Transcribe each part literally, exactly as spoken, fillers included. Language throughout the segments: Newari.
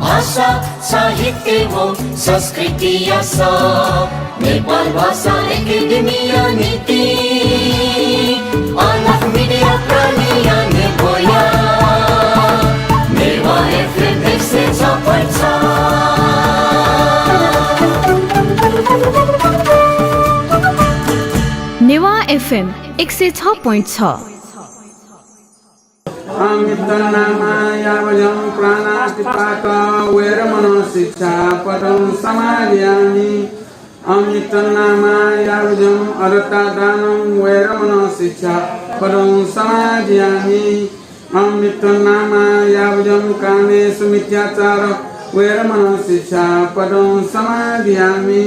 भाषा साहित्य व संस्कृतिया सः नेपाल भाषा एकेडेमीया निंतिं अलख मिडिया प्रालिया नेब्वया नेवाः एफएम एक सय छ point छ। नेवाः एफएम एक सय छ point छ। अमित नामा यावजं प्राणातिपात वेरमणं शिक्षापदं समादियामि। अमित नामा यावजं अदत्ता दानं वेरमणं शिक्षापदं समादियामि। अमित नामा यावजं कामेसु मिथ्याचार वेरमणं शिक्षापदं समादियामि।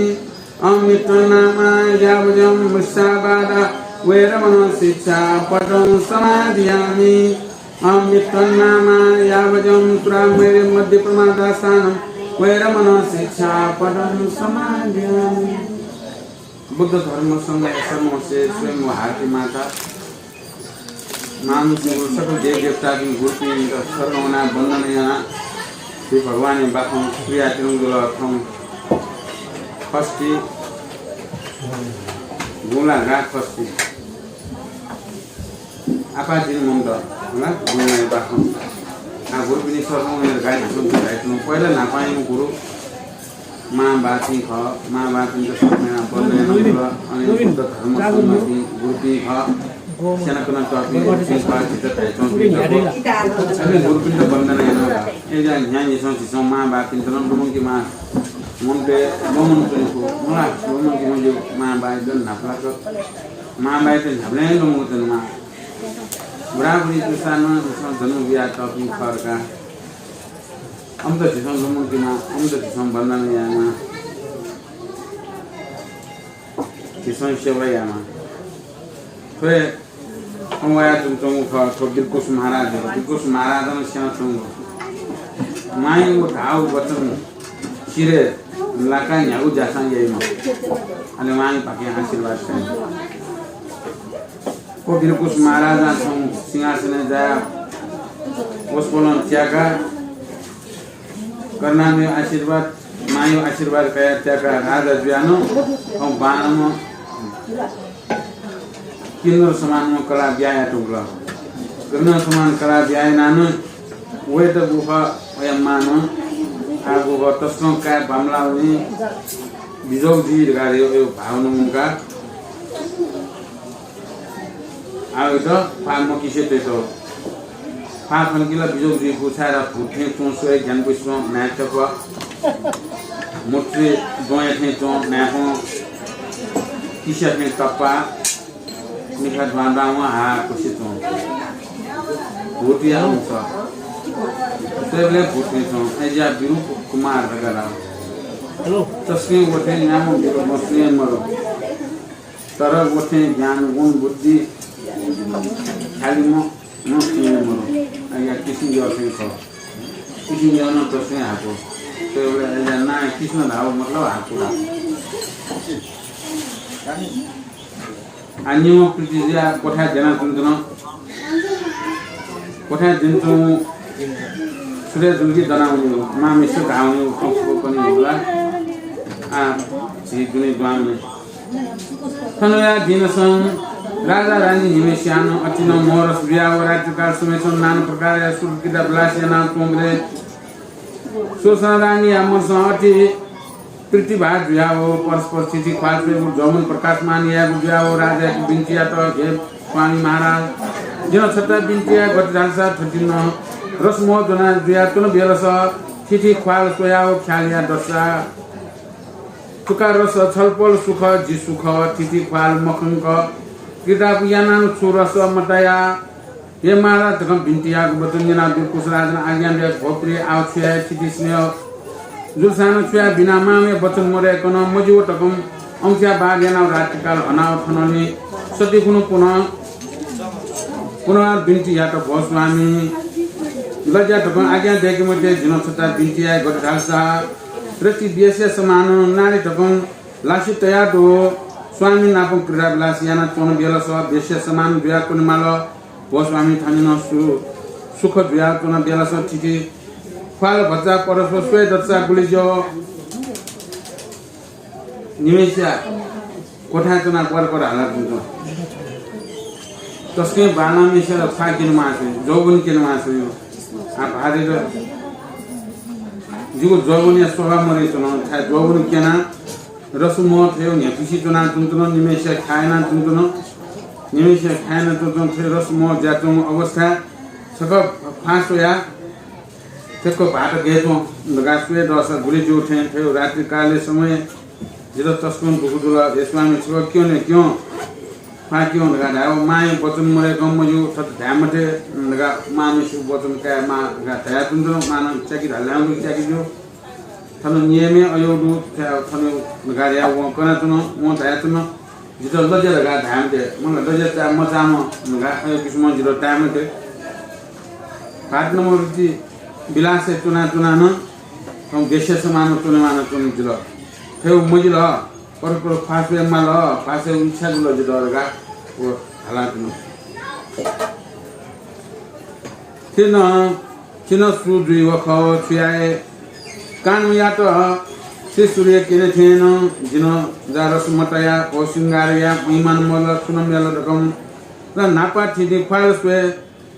अमित नामा यावजं मुसावादा वेरमणं शिक्षापदं समादियामि। अमित नामा यावजं सुरामेरय मद्यप मादासानं वेरमणं शिक्षापदं समादियामि। बुद्ध धर्म संघया शर्मसे स्वयं भारती माता मांजुं सकल देवदेवतापिं गुरुपिन्त शरण वनाः वन्दना याना श्री भगवानया बाखं पुर्यातिनु जुल। थौं खस्ती गुंला गा खस्ती आपाः दिं मन्त होला गुरुया बाखं। आ गुरुपिनि शरण वनाः गा दिसं धाइतुनु। पहिला न्हापां गुरु मांबापिं खः, मांबापिन्त शरण वनाः वन्दना याना जुल। अनि बुद्ध धर्म संघपिं गुरुपिं खः, स्यानाकना तःपिं गुरुपिं खः, झीत धाइच्वंपिं खः। अले गुरुपिन्त वन्दना याना। अय्‌जुयाः न्ह्याइँनिसं झीसं मांबापिन्त नं लुमंकेमाः, मनूतय् लुमंके च्वनेफु मला, लुमंके मज्यू। मांबायात न्हापालाक, मांबायात न्हापालाक लुमंके च्वनेमाः। बुराबुरी जूसां नं झीसं जन्म बियातःपिं खः धकाः अमित झीसं लुमंकेमाः, अमित झीसं वन्दना यायेमाः, झीसं सेवा यायेमाः। थ्व हे थौं वयाच्वंगु खः, थ्व बिरकुस महाराज। बिरकुस महाराजं स्यनाच्वंगु मांयागु धाःगु वचन शिरय् लाकाः न्ह्यागु ज्यासं याइम्ह। अले मांया भाकि आशीर्वाद काइम्ह। व बिरकुस महाराजां थौं सिंहासनय् जायाः वसपोलं त्याकाः करुणामय आशीर्वाद, मांया आशीर्वाद कयाः त्याकाः राजा जुयाः नं थौं बांलाम्ह किन्नर समानम्ह कलाः बिया यानातुंकल। किन्नर समान कलाः बिया यानाः नं वय्‌त गुखः वया मांनं आः गुखः तसकं काय् बांमलाः वनी, बिज्यागु जुइ धकाः वय्‌गु भावना मुंकाः आः वय्‌त फाः मखुसे तयेत। फाः खनकि ला बिज्यागु जुइफु, छाय्‌धाःसा भूत थें च्वं, स्वये ज्ञान बुइच्वं, म्ह्याय् चप्पा, मुतुसे द्वंया थें च्वं, म्ह्याय्‌पं किस्या थें तप्पा, मिखा द्वां द्वां वं हाः कुसे च्वं। भूतया अंश। स्वयेबलय् भूत थें च्वं। अय्‌जुयाः बिरु कुमार धकाः धाः। तसकं व थें न्याम्ह बिरुम्ह सुं हे मदु। तर व थें ज्ञान, गुण, बुद्धि, ख्यालिम्ह नं सुं हे मदु। अय्‌जुयाः किसिंद्यः थें खः। किसिंद्यः नं तसकं हे हाकु। स्वयेबलय् अय्‌जुयाः नां किसिं धाःगु मतलब हाकु धाःगु। आः निम्ह पृथ्वीया क्वथाय् द्यनाच्वंच्वन। क्वथाय् द्यनाच्वंगु सुथय् जुल कि दनावनीगु, मांम्हेसित धाःवनीगु खँ फुक्क कनी हुला। आः झी दुने दुहां वने। थन वयाः दिनसं राजा रानी निम्हेसियानं अति नं मोहरस जुयाः व रात्रिकाल समयसं नाना प्रकारया सुर क्रीडा विलास यानाच्वंबलय् सुलोचना रानीया मनसं अति प्रीतिभार जुयाः व परस्पर थिथि ख्वाल स्वयेगु जवमन प्रकाशमान यायेगु जुयाः व राजायात बिन्ति यात, हे स्वामी महाराज, जिं छता बिन्ति याये, गथे धालसा थुकिं नं रसमोह ज्वना जुयाच्वन बेलस थिथि ख्वाल स्वयाः व ख्याल याये दसा थुका रस छलपोल सुख जि सुख, थिथि ख्वाल मखंक क्रीडा यानाः छु रस मतया हे महाराज धकं बिन्ति याःगु वचन न्यनाः बिरकुस राजां आज्ञा बियाः भो प्रिय, आः छु याये, थिथि स्नेह जुलसां नं छु याये बिना मांया वचन मदय्‌कं मज्यू धकं अंस्याः बार यानाः रात्रिकाल हनाः थनंलि सतिकुनु पुनः पुनः बिन्ति यात, भो स्वामी, लज्या धकं आज्ञा दय्‌के मते, जिं छता बिन्ति याये, गथे धालसा रति वेश्या समान नारी धकं लासि तयादु स्वामी नाप क्रीडा विलास यानाच्वन बेलस वेश्या समान जुयाः च्वनेमाल। भो स्वामी, थन नं सु-, सुख जुयाच्वना बेलस थिति ख्वाल भचा परस्पर स्वये दतसा गुलि ज्यू निम्हय्‌सिया क्वथाय् च्वनाः क्वारक्वार हालाच्वंगु। तसकं बांलाःम्हय्‌सिया ख्वाः क्यने मास्ति, जौवन क्यने मास्ति। आ, भारी र जिगु जौवनया शोभा मदयाच्वन। थ्व जौवन क्यनाः रसमोह थें न्ह्यथुसि च्वनाच्वंगु, निम्हय्‌सिया ख्याः यानाच्वंगु, निम्हय्‌सिया ख्याः यानाच्वंगु, थें रसमोह जुयाच्वंगु अवस्था। छकः ख्वाः स्वयाः थ्यक्क भाःत गय् च्वं धकाः स्वये दःसा गुलि ज्यू थें थ्व रात्रिकालया समयय् जितः तसकं दुःख जुल। हे स्वामी, छकः क्यँ, क्यँ, ख्वाः क्यँ धकाः धायेवं मांया वचन मदय्‌कं मज्यू, थथे धाये मते धकाः मांम्हय्‌सिगु वचन काये माः धकाः धयाच्वंगु। मांनं च्याकि धाःसा च्याकि ज्यू। थन नियमय् अय् दु, थ्व थन धकाः धयाः वं कनाच्वन, वं धयाच्वन, जितः लज्या धकाः धाये मते, मला लज्या चाये मचाःम्ह धकाः अय् किसिमं जितः धाये मते। भाःत नमरुति विलासय् च्वनाच्वनाः नं थौं वेश्या समानं च्वनेमाःनं च्वने जुल। थ्व मजिल, परस्पर ख्वाः स्वये माल, ख्वाः स्वयेगु इच्छा जुल जितः धकाः व हालाच्वन। थें नं छिं सु जुइ व खः, छु याये? कानयात सिसुर्या क्यने थें नं जिं जा रस मतया, भोग श्रृंगार या, महिमा नं मदल, छुं नं मदल धकं। ला न्हापा थिति ख्वाल स्वये,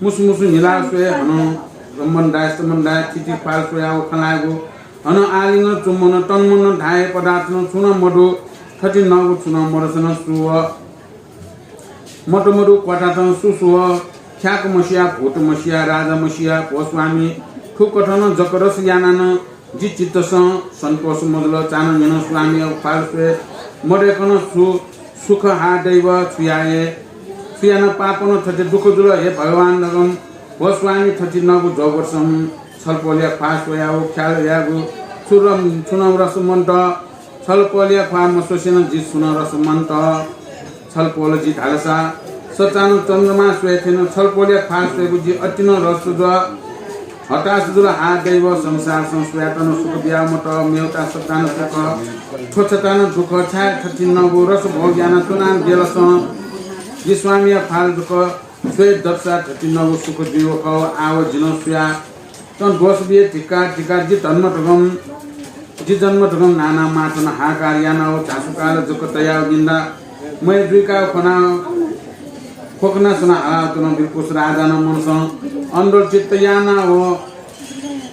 मुसु मुसु न्हिला स्वये, हनं रम्बन दाय, स्तम्बन दाय, थिति ख्वाल स्वयाः व खँ ल्हायेगु। हनं आलिंगन, चुम्बन, तन मन धाये पदार्थ नं छुं नं मदु, थथे नःगु छुं नं मदुसा नं सु व मत मदु क्वातातं सु सु व, ख्याक मसिया, भूत मसिया, राजा मसिया, भो स्वामी, थुकथं नं जक रस यानाः नं जि चित्तसं सन्तोष मजुल। चानं न्यन स्वामी, अब ख्वाल स्वये मदय्‌कं सु सुख हा दैव, छु याये, छु यानाः पापं थथे दुःख जुल, हे भगवान धकं, भो स्वामी, थथे नःगु जौवनसं छलपोलया ख्वाः स्वयाः व ख्याल यायेगु छु रम-, छुं नं रस मन्त। छलपोलया ख्वाः मस्वसें नं जि छुं नं रस मन्त। छलपोल जि धालसा सच्चानं चन्द्रमा स्वये थें नं छलपोलया ख्वाः स्वयेगु जि अति नं रस जुल। हताश जुल, हा दैव, संसारसं सुयातं नं सुख बियाव मत, मेवता सच्चानं सुख, थ्व सच्चानं दुःख, छाय् थथिं नःगु रस भोग यानाः च्वना बेलसं जि स्वामीया ख्वाल जक स्वये दतसा थथिं नःगु सुख जुइ व खः। आव जिं नं सुया तं दोष बिये धिक्कार, धिक्कार, जि जन्म धकं, जि जन्म धकं नाना माथन हाहाकार यानाव झासुकाल जक तयाव निन्दा मया जुइकाव ख्वना, ख्वकना सना हालाव च्वन। बिलकुस राजानं मनसं अन्दर चित्त यानाव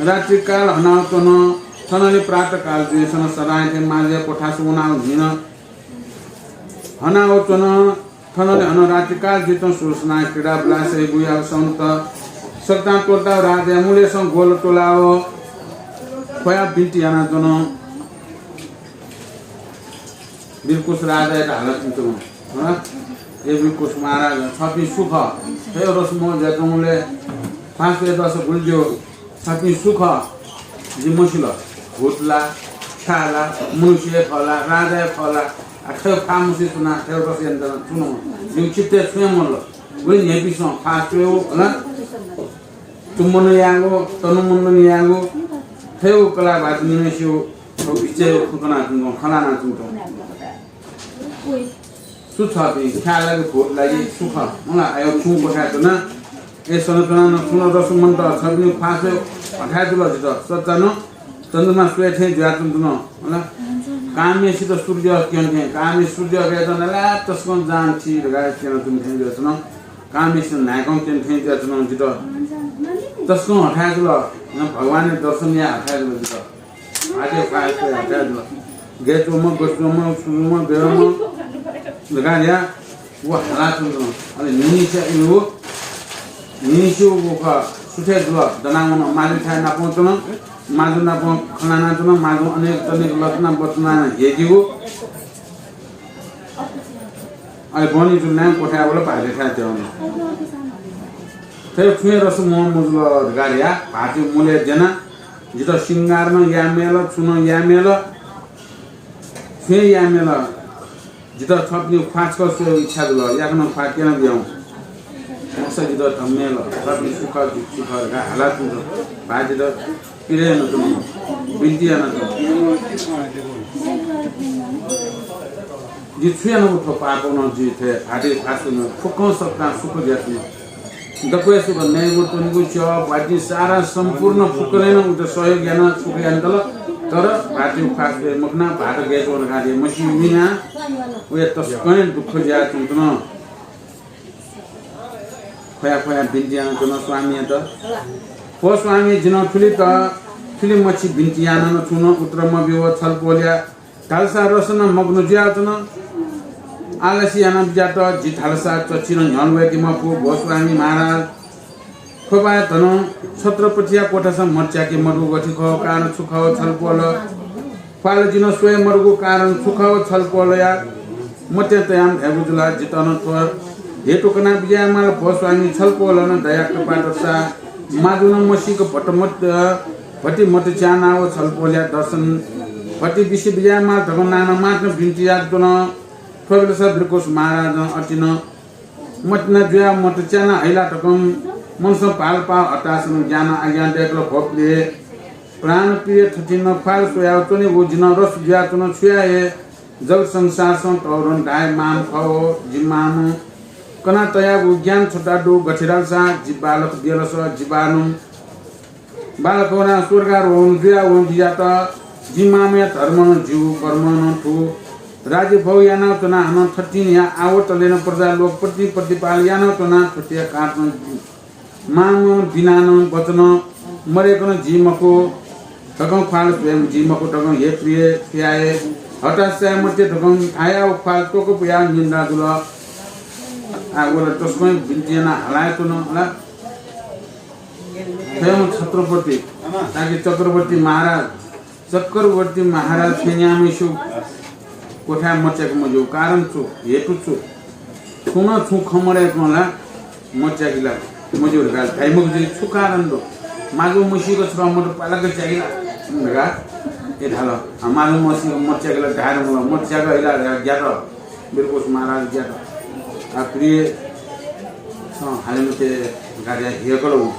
रात्रिकाल हनाव च्वन। थनंलि प्रातःकाल जुइसं सदां थें माजुया क्वथास वनाव न्हिन हनाव च्वन। थनंलि हनं रात्रिकाल जुइतं सुरसनां क्रीडा विलासय् गुयाव सन्त सकतां त्वःताव राजाया मुलय्‌सं ग्वल त्वलाव ख्वयाव बिन्ति यानाच्वन। बिलकुस राजायात हालाच्वंगु, हँ? हे बिलकुस महाराज, छपिं सु खः? थ्व रसमोह जुयाच्वंगुलिं ख्वाः स्वये दःसा गुलि ज्यू। छपिं सु खः? जिं मसिल। भूत ला, ख्याः ला, मनुष्य हे खः ला, राजा हे खः ला? आ, थ्व ख्वाः मस्वसें च्वनाः थ्व रस यानाच्वना च्वनाव जिगु चित्तय् छुं हे मदल। गुलि न्ह्यइपिसं ख्वाः स्वयेगु, हला? चुम्बन यायेगु, तन मन यायेगु, थ्व कलाः भाजु निम्हय्‌सिगु थ्व विषयय् खँ कनाच्वंगु, खँ ल्हानाच्वंगु। सु छपिं? ख्याः ला कि भूत ला कि सु खः? मला, आः छुं क्वथाय् च्वना, ए सनच्वना नं छुं नं रस मन्त, छपिनि ख्वाः स्वये हथाय् जुल जितः। सच्चानं चन्द्रमा स्वये थें जुयाच्वंगु नं, मला, कामय्‌सित सूर्य क्यने थें, कामय् सूर्य क्यने थें ला तसकं जान थी धकाः क्यनाच्वंगु थें जुयाच्वन। कामय्‌सित न्हाय्‌कं क्यने थें जुयाच्वन जितः। तसकं हथाय् जुल, भगवानया दर्शन याये हथाय् जुल जितः। भाःतया ख्वाः स्वये हथाय् जुल। गय् च्वंम्ह, गथे च्वंम्ह, छु च्वंम्ह, गय् वंम्ह धकाः धयाः व हालाच्वन। अले न्हिंनिसें इमिगु, न्हिंनिसें व खः सुथय् जुल। दनाः वन, माजुथाय् नापं च्वन, माजु नापं खँ ल्हानाच्वन, माजुं अनेक तनेक लचना बचना नं हय्‌केगु। अले बहनी जुल नायं क्वथाय् वल, भाःतयाथाय् थ्यन। थ्व छुं हे रस मोह मजुल धकाः धयाः भाःतया मुलय् द्यनाः जितः श्रृंगार नं याये मयल, छुं नं याये मयल, छुं हे याये मयल। जितः छपिनि ख्वाः छकः स्वयेगु इच्छा जुल, याकनं ख्वाः क्यनाबियाहुँ। मखुसा जितः धम्म मयल, छपिनि सु खः, जि सु खः धकाः हालाच्वन। भाःतयात पीडा यानाच्वन, बिन्ति यानाच्वन। जि छु यानागु थ्व पापं नं जि थें भाःतया ख्वाः स्वये मल, फुक्कं सकतां सुख जुयाच्वन। दक्वय् सुक नयेगु त्वनेगु च्यः, भ्वातिं सारा सम्पूर्ण फुक्कलें नं उत सहयोग यानाः सुख यानातल। तर भ्वातिं ख्वाः स्वये मखुनाः भाःत गय् च्वं धकाः धयाः मस्यू मिनाः वया तसकं दुःख जुयाच्वंतन। ख्वया ख्वया बिन्ति यानाच्वन स्वामीयात। भो स्वामी, जिं थुलि त, थुलि मछि बिन्ति यानाः नं छुं नं उत्तर मब्यू, छलपोलया धालसा रसनं मग्न जुयाच्वन। आलसी यानाः बिज्यात, जि धालसा चच्छि नं न्ह्यःने वय्के मफु। भो स्वामी महाराज, थ्वपाय् धनं छत्रपतिया क्वथासं मच्याके मदु गथे खः, कारण छु खः, छलपोल ख्वाल जिं स्वये मदुगु कारण छु खः, छलपोलया मते तयाम धयागु जुल। जितः नं थ्व हेतु कना बिज्यायेमाल। भो स्वामी, छलपोलं दया कृपा दसा माजुनं मसीक भति मत, भति मत च्यानाव छलपोलया दर्शन भति बिसे बिज्यायेमाल धकं नाना मातनं बिन्ति यानाच्वन। थ्व बेलस बिरकुस महाराजं अतिनं मतिना जुयाव मत च्याना हइला धकं मनसं भालपाव हतासनं ज्यानं आज्ञा दयेकल, भो प्रिय, प्राणप्रिय, थथिं नं ख्वाल स्वयाव च्वनेगु जिं रस जुयाच्वन। छु याये, जगत संसारसं तःधं धाये माम खः, जि माम कना तयागु ज्ञान छता दु। गथे धालसा जि बालक बेलस जि बानं बालक वनाः स्वर्गारोहण जुयावं बिज्यात। जि मामया धर्मनं ज्यू, कर्मनं थू। राज्य भोग यानाच्वना, हानं थथिंया आवतलेनं प्रजा लोक प्रति प्रतिपाल यानाच्वना। थथिंया कारणं मामं बिनानं वचनं मदय्कनं जी मखु धकं ख्वाल स्वयेम जी मखु धकं हे प्रिय, छु याये, हताश याये मते धकं धायाव ख्वाल तोक पुयाव निन्द्रा जुल। आ, वल तसकं बिन्ति यानाः हालाय् च्वन हला। स्वयं छत्रपति, ताकि चक्रवर्ती महाराज, चक्रवर्ती महाराज थें न्याम्हस्यू क्वथाय् मच्याके मज्यू। कारण छु? हेतु छु? छुं नं छुं खँ मदय्कं ला मच्याके ला मज्यू धकाः धाइ मखु जुइ। छु कारण दु? माजु मसीक छकः मत पालाक च्याके ला धकाः ए धाल। आ, माजु मसीक मच्याके ला धाये धुंकल, मच्याक हइला धकाः ग्यात। बिरकुस महाराज ग्यात। आ, प्रिय, छं हाले मते धकाः हेकल वं।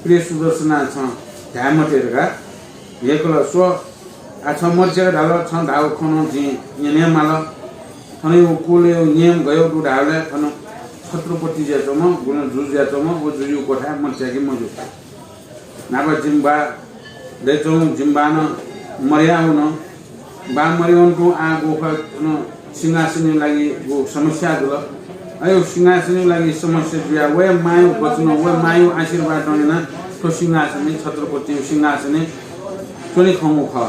प्रिय सुदर्शना, छं धाये मते धकाः हेकल। स्व, आ, छं मच्याक धाल, छं धाःगु खँ नं जिं न्यने माल। थनयागु कुलयागु नियम गय् दु धाःबलय् थन छत्रपति जुयाच्वंम्ह, गुलिं जुजु जुयाच्वंम्ह, व जुजुया क्वथाय् मच्याके मज्यू। न्हापा जिमि बाः दयाच्वंगु, जिमि बाः नं मरया वन। बाः मरया वंतुं आः गु खः, थन सिंहासनया लागि गु समस्या जुल। अय् सिंहासनया लागि समस्या जुयाः वया मांया वचनं, वया मांया आशीर्वादं यानाः थ्व सिंहासनय्, छत्रपतिया सिंहासनय् च्वने खंगु खः।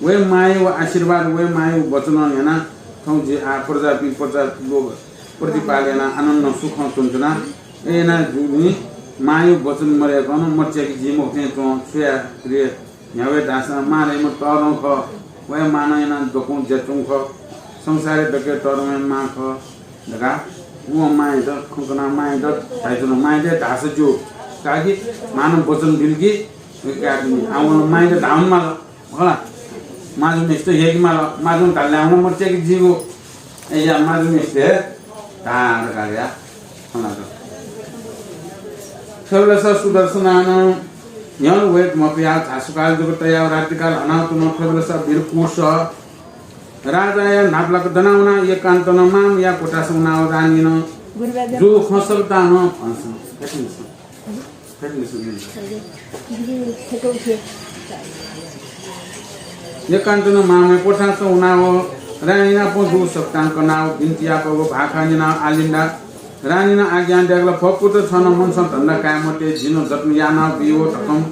वया मांया आशीर्वाद, वया मांया वचनं यानाः थौं जि आः प्रजापिं, प्रजा लोक प्रतिपाल यानाः आनन्दं सुखं च्वनाच्वना। अय् यानाः जिमि मांया वचन मदय्कं मच्याके जी मखु थें च्वं। छु याये प्रिय, न्ह्याबलें धाःसा मां धइम्ह तःधं खः। वया मांनं यानाः दक्वं ज्याच्वंगु खः। संसारय् दकलय् तःधंम्ह मां खः धकाः वं मांयात खँ कनाः मांयात धाइच्वन। मांयात धाःसा ज्यू, का कि मांनं वचन बिल कि काय् तिनि। आः वं मांयात धाःवने माल। खला, माजुम्हेसित हेके माल, माजुं धाल ला नं मच्याके जीगु। अय् या माजुम्हेसित हे धा धकाः या खला। थ्व बेलस सुदर्शनां नं न्ह्यःने वय्के मफयाः झासुकाल जक तयाः रात्रिकाल हनाच्वन। थ्व बेलस बिरकुस राजाया न्हापालाक दनाः वनाः एकान्तनं मामया क्वथासं वनाः रानीनं जूगु खँ सकतां नं भनस। एकान्तनं मामया क्वथासं वनाः रानीनापं जूगु सकतां कनाः बिन्ति याकः भाखा न्यनाः आलिन्दा रानीनं आज्ञा दयेकल, भो पुत्र, छं नं मनसं धन्दा काये मते, जिं नं जतन यानाः बियो धकं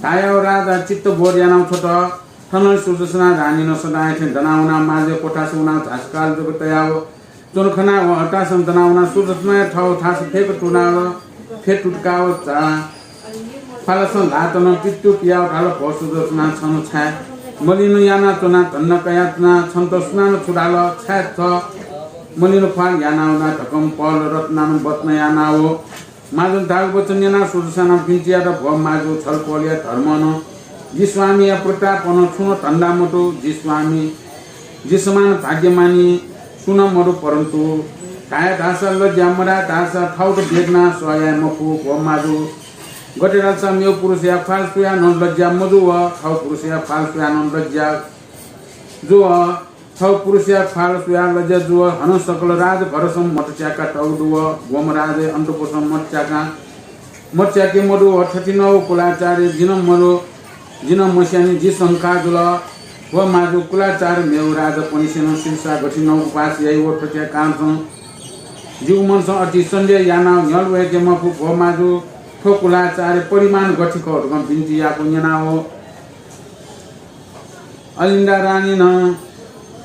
धायाः राजा चित्त बोध यानाः छ्वत। थनं सुदर्शना रानीनं सदांया थें दनाः वनाः माजुया क्वथासं वनाः झासुकाल जक तयाः च्वन खनाः वं हतासं दनाः वनाः सुदर्शनाया थः थासं फय्क तुनाः, फय्क तुतुकाः च्वनाः ख्वालसं ल्हातं पित्तु पियाः धाल, भो सुदर्शना, छं छाय् मलिन यानाच्वनाः धन्दा कयाच्वनाः छन्त सुनानं छु धाल? छाय् छ मलिन ख्वाल यानाः वना धकं पहल रत्नानं वचन यानाः व माजुं धाःगु वचन न्यनाः सुदर्शनां बिन्ति यात, भो माजु, छलपोलया धर्मनं जि स्वामीया प्रतापनं छुं नं धन्दा मदु। जि स्वामी, जि समान भाग्यमानी सुं नं मदु, परन्तु धाये धाःसा लज्या, मधाये धाःसा थःत वेदना सह याये मफु। भो माजु, गथे धाःसा मेगु पुरुषया ख्वाल स्वयाः नं लज्या मजू व थः पुरुषया ख्वाल स्वयाः नं लज्या जू। थव पुरुषया ख्वाल स्वयाः लज्या जुव हनं सकल राजघरसं मत च्याका तःगु दु व गोम राजया अन्तपुरसं मत च्याका मत च्याके मदु व थथिनव कुलाचार्य जिं मदु, जिं मस्यानि, जि शंका जुल। व माजु कुलाचार्य मेव राजपनिसेनं सिरसा गथिनव उपास याइ व थथिया कामसं जिगु मनसं अति सन्देह यानाव न्ह्यल वय्के मफु। भो माजु, थ्व कुलाचार्य परिमाण गथि खः धकं बिन्ति याःगु न्यनाव अलिन्दा रानीनं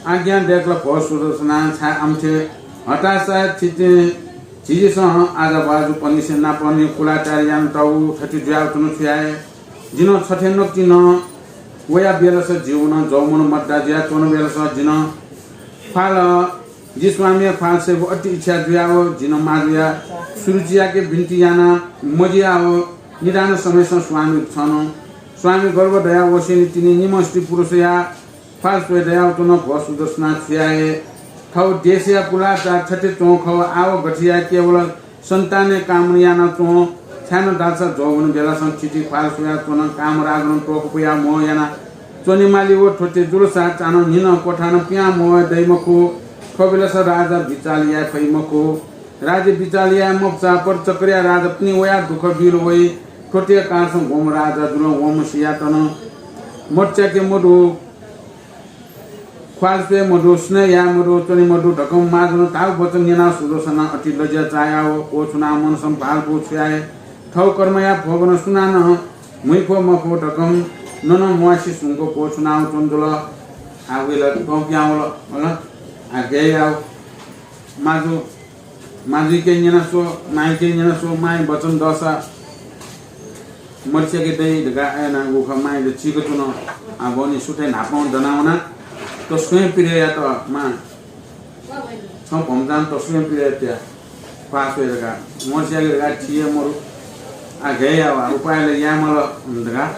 आज्ञा दय्कल, भो सुदर्शना, छाय् आमथे हताशा चित्ते झीसं आजाभाजुपनिसे नापनि कुलाचार्य यानातःगु थथे जुयावतुन छु याये? जिं छथें नकतिनि वया बेलस जीवन जौवन मद्दा जुयाच्वन बेलस जिं ख्वाल, जि स्वामीया ख्वाल स्वयेगु अति इच्छा जुयाव जिं माजुया सुरुचियाके बिन्ति याना मजियाव निदान समयसं स्वामी छन। स्वामी गर्व दया वसेनि तिनि निम्ह स्त्री पुरुषया ख्वाल स्वये दयावतुन। भो सुदर्शना, छु याये? थव देशया कुलाचार थथे च्वं खव, आव गथिया केवल सन्तानया कामना याना च्वं। छाय्न धालसा जौवन बेलासं थिति ख्वाल स्वयाच्वन, कामरागनं तोकपुया म्वः याना च्वनेमाली व थ्वते जुलसा चानं न्हिनं क्वथानं पिहां म्वः दइ मखु। थ्व बेलास राजा बिचाल याये फइ मखु। राजा बिचाल याये मफुसा परचक्रया राजापनि वया दुःख बिल वइ। थ्वते कालसं गोम राजा जुलं वंम्ह सियातन। मत च्याके मदु, ख्वाल स्वये मदु, स्नेह याये मदु, च्वने मदु धकं माजुनं धाःगु वचन न्यनाव सुदर्शना अति लज्या चायाव क्वछुनाव मनसं भालपु छु याये? थव कर्मया भोगनं सुनानं म्हुइफो मफो धकं ननं म्वासि सुंक क्वछुनाव च्वन जुल। आ वय्ला तं पिहां वल, वल। आ गय् याव माजु माजुइके न्यनास्व, माइके न्यनास्व, माइ वचन दःसा मत च्याके दइ धकाः अय् यानागु खः। माइ ला चीक च्वन। आ बहनी सुथय् न्हापां दनावना। त स्वयं पिरय् यात मां। छं भम्चां त स्वयं पिरय् यात या। ख्वाः स्वये धकाः। मत च्याके धकाः थिये मरु। आ गय् याव, आ उपाय ला याये माल धकाः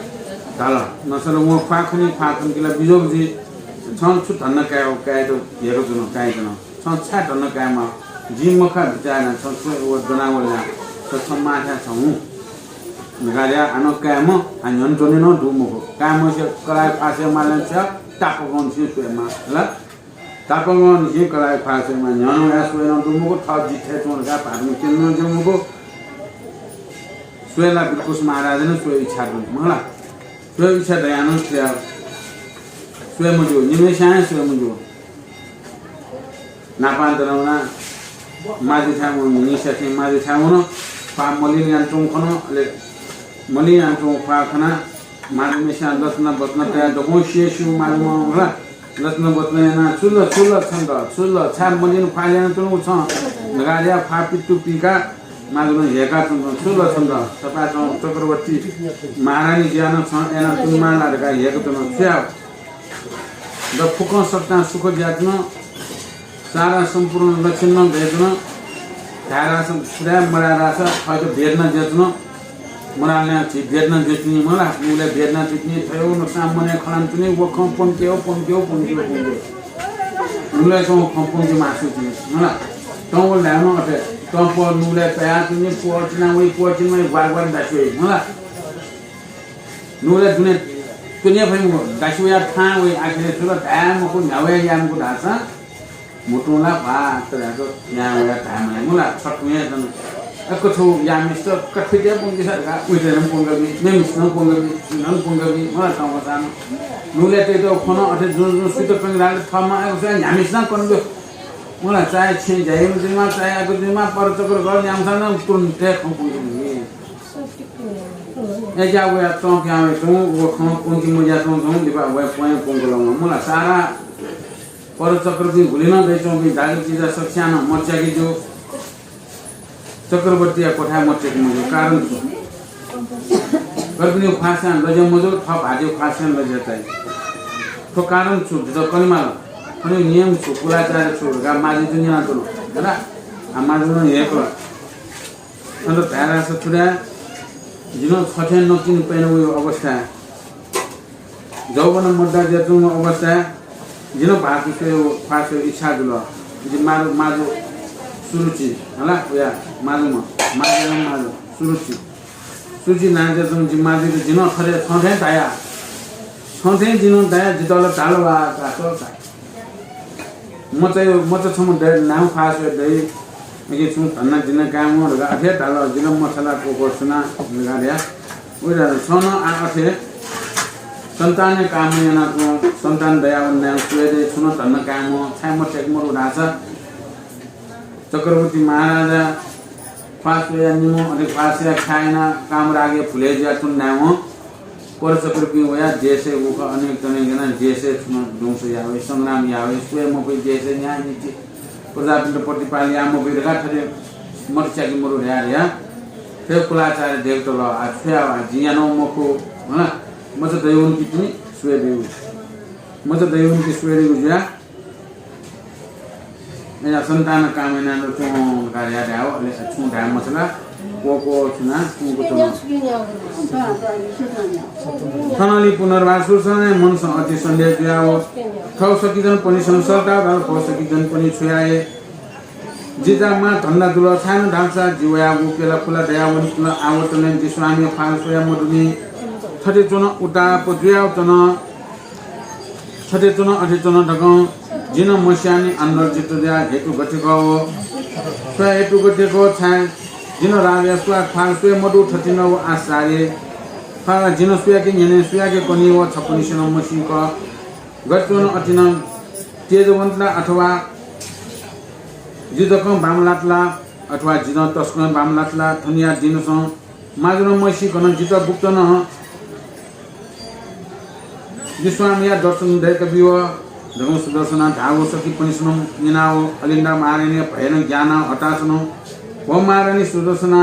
धाल। नसल वं ख्वाः खनी, ख्वाः खनकि ला बिजोग जुइ। छं छु धन्दा काये, कायेत हेर च्वन, काये च्वन। छं छाय् धन्दा कायेमाः? जिं मखा बिचाः याना छं छु व दनावल या। छ छं माथाय् छ हुँ। धकाः या हानं कायेम्ह, आ न्ह्यःने च्वने नं दु मखु। कायेम्हसे कलाः ख्वाः स्वये माल नं छु याव, तापाकंनिसें स्वयेमाः, हला। तापाकंनिसें कलाः ख्वाः स्वयेमाः, न्ह्यःने वयाः स्वये नं दु मखु, थः जि थथे च्वं धकाः भाःतुं क्यने नं ज्यू मखु। स्वये ला बिल्कुस महाराजनं स्वये इच्छा दु, मला। स्वये इच्छा दयाः नं छु याव? स्वये मज्यू, निम्हय्सियां हे स्वये मज्यू। न्हापां दनावना माजुथाय् वन, निसाथें माजुथाय् वन। ख्वाः मलिन यानाच्वंगु खन, अले मलिन यानाच्वंगु ख्वाः खनाः माजुम्हय्सियां लचना बचना तयाः दक्वं सिया स्यू माजुम्ह, हला। लचना बचना यानाः छु ल, छु ल छन्त, छु ल, छाय् मलिन ख्वाः यानाच्वनागु छं धकाः या ख्वाः पित्तु पिकाः माजुनं हेय्काच्वन, छु ल छन्त, सपाय् च्वंगु चक्रवर्ती महारानी ज्या नं छं यानाच्वनेमाः ला धकाः हेय्काच्वन। छु याव? द फुक्कं सकतां सुख जुयाच्वन, सारा सम्पूर्ण लक्षण नं दयाच्वन। धायेरास सुराय्, मधायेरास थःत वेदना जुयाच्वन। मधाल नं झी वेदना जुयाच्वनी मला, नुगलय् वेदना जुयाच्वनी, थय् व नसां मनय् खँ ल्हानाच्वनी, व खँ प्वंके व, प्वंके व, प्वंके व, प्वंके व। नुगलय् च्वंगु खँ प्वंके मास्ति जुइ मला। तं व ल्हाय्म्ह अथे, तं प्वः नुगलय् तयाच्वनी, प्वःचिना वइ, प्वःचिना वइ, ग्वार ग्वार दासि वइ मला। नुगलय् दुने त्वने फइ मखु, दासि वयाः थाहां वइ, आखिरय् छु ला धाये मखु, न्ह्यावया याये मखु धाःसा म्हुतुं ला भ्वात याक यां वयाः धाये माइ मला। छथुं हे जन अक्क छौ यामिस्त कथेत्या प्वंकेसा धकाः उइत नं प्वंकाबी, मेमिस्त नं प्वंकाबी, नं प्वंकाबी मला। तंगसां नुगलय् तयातःगु खँ नं अथे जुं जुं सुइत कं धाल, थःम्हं अय्कूसा न्ह्यामिस्त नं कन ब्यु मला। चाहे छेँ ज्याइम्ह जुइमा, चाहे अय्कू जुइमा, परचक्र घर न्ह्याम्हसां नं तुरुन्त हे खँ प्वंकाबी। अय्ज्याः वयाः तं पिहां वयाच्वंगु व खँ प्वंके मज्याच्वंगु लिपा वया प्वँय् प्वंकल वं मला। सारा परचक्रपिं गुलि नं दयाच्वंपिं दाजुकिजा सकसियां नं मत च्याके ज्यू। चक्रवर्तीया क्वथाय् मत च्याके मज्यू, कारण छु? कर्पिनिगु ख्वाः स्वयां लज्या मजू, थः भाःतय् ख्वाः स्वयां लज्या चाइ। थ्व कारण छु? जितः कनेमाल। थनया नियम छु? कुलाचार छु? धकाः माजुयात न्यनाच्वन। हला? आ माजुं नं हेय्कल। अले धायेरास छु धाये, जिं छथें नकतिनि पय्न्हु वइगु अवस्थाय्, जौवन मद्दा जुयाच्वंगु अवस्थाय् जिं भाःतु स्वयेगु, ख्वाः स्वयेगु इच्छा जुल। जि माजु, माजु सुरुचि, हला, वया माजुम्ह, माजुम्ह माजु सुरुचि। सुरुचि नां जुयाच्वंगु जि माजुयात जिं थथे छथें धया, छथें जिं धया, जितः ला धाल वा, धाल वा। मचा, मचा छम्ह दइ, नाम फास दइ, अले छुं धन्दा जिं कायेमाः धकाः अथे धाल, जिं मछाला कोको सुना धकाः धया। उइला छं नं आ अथे सन्तान कामना याना तुं सन्तान दयावन नायं स्वये दइ, छुं नं धन्दा कायेमाः, छाय् मछाय्‌के मरु धाःसा चक्रवर्ती महाराजा ख्वाः स्वयाः निम्ह अले ख्वाः स्वयाः ख्याः यानाः कामरागया भुलय् जुयाच्वन नायं परचक्रपिं वयाः देशय् उखः अनेक तनेक यानाः देशय् छुं नं ध्वंस याः वइ, संग्राम याः वइ, स्वये मफइ, देशय् न्याय नीति प्रजातन्त्र प्रतिपाल याः मफइ धकाः थथे मत च्याके मरु धया धया थथे कुलाचार्य देकत ल। आ छु याये, आ जिं यानागु मखु, हला, मचा दइवन कि तिनि स्वये दइगु, मचा दइवन कि स्वये दइगु जुयाः अय्‌या सन्तान कामना याना तुं धकाः धया धायेव, अले छुं धाये मछाला, कोको सुना, कोको च्वन। थनंलि पुनर्वास सुरसेनाया मनसं अति सन्देह जुयाव थव सखीजनपनिसेनं सल्लाह धाल, थव सखीजनपनि छु याये? जि जा मां धन्दा जुल, छाय्‌नं धालसा जि वयागु प्यला खुला दयावनी, आव तनय् जि स्वामीया ख्वाः स्वया मदुनि। थथे च्वन उताप जुयाव च्वन। थथे च्वन, अथे च्वन धकं जिं नं मस्यानि आन्दोलित जुया हेतु गथे खः व? स्वया हेतु गथे खः, छाय् जिं नं राजाया ख्वाः स्वये मदु, थथिन व आश्चर्य। खः, जिं नं सुयाके न्यने, सुयाके कनी व छपनिसेनं मसीक। गथे च्वन, अथिनं तेजवन्त ला अथवा जि जकं बांमलात ला, अथवा जि नं तसकं बांमलात ला, थनिया दिनसं माजुनं मसीकनं जितः गुप्तनं जि स्वामीया दर्शन दय्‌काबिउ धकं सुदर्शनां धाःगु सखीपनिसेनं न्यनाव अलिन्दा महारानीया भयनं ग्यानाव हतासनं, व महारानी सुदर्शना,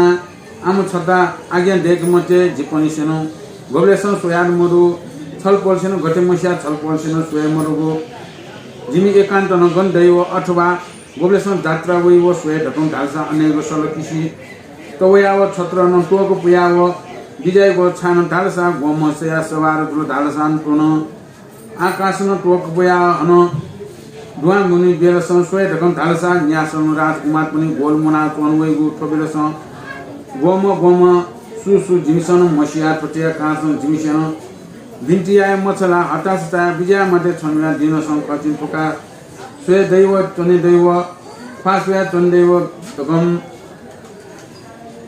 आम छता आज्ञा दय्‌के मते, जिपनिसेनं गुबलेसं स्वयाद मदु, छलपोलसेनं गथे मस्या, छलपोलसेनं स्वये मदुगु। जिमि एकान्तनं गन दइ व अथवा गुबलेसं जात्रा वइ व स्वये धकं धालसा अनेक सलकिसि तवयाव छत्रनं त्वःक पुयाव बिज्याइगु छानं धालसा ग्वम्ह सया सवार जुल धालसां त्वन। आकाशनं त्वःक पुयाव हनं दुहां गुनि बेलसं स्वये धकं धालसा न्यासनं राजकुमारपनि गोल मुना च्वन वइगु थ्व बेलसं ग्वम्ह ग्वम्ह सु सु जिमिसं मसिया। थ्वया कारणसं जिमिसं बिन्ति याये मछाला, हतास चाया बिज्याये मते, छन्हुया दिनसं कचिं फुका स्वये दइव, च्वने दइव, ख्वाः स्वया च्वने दइव धकं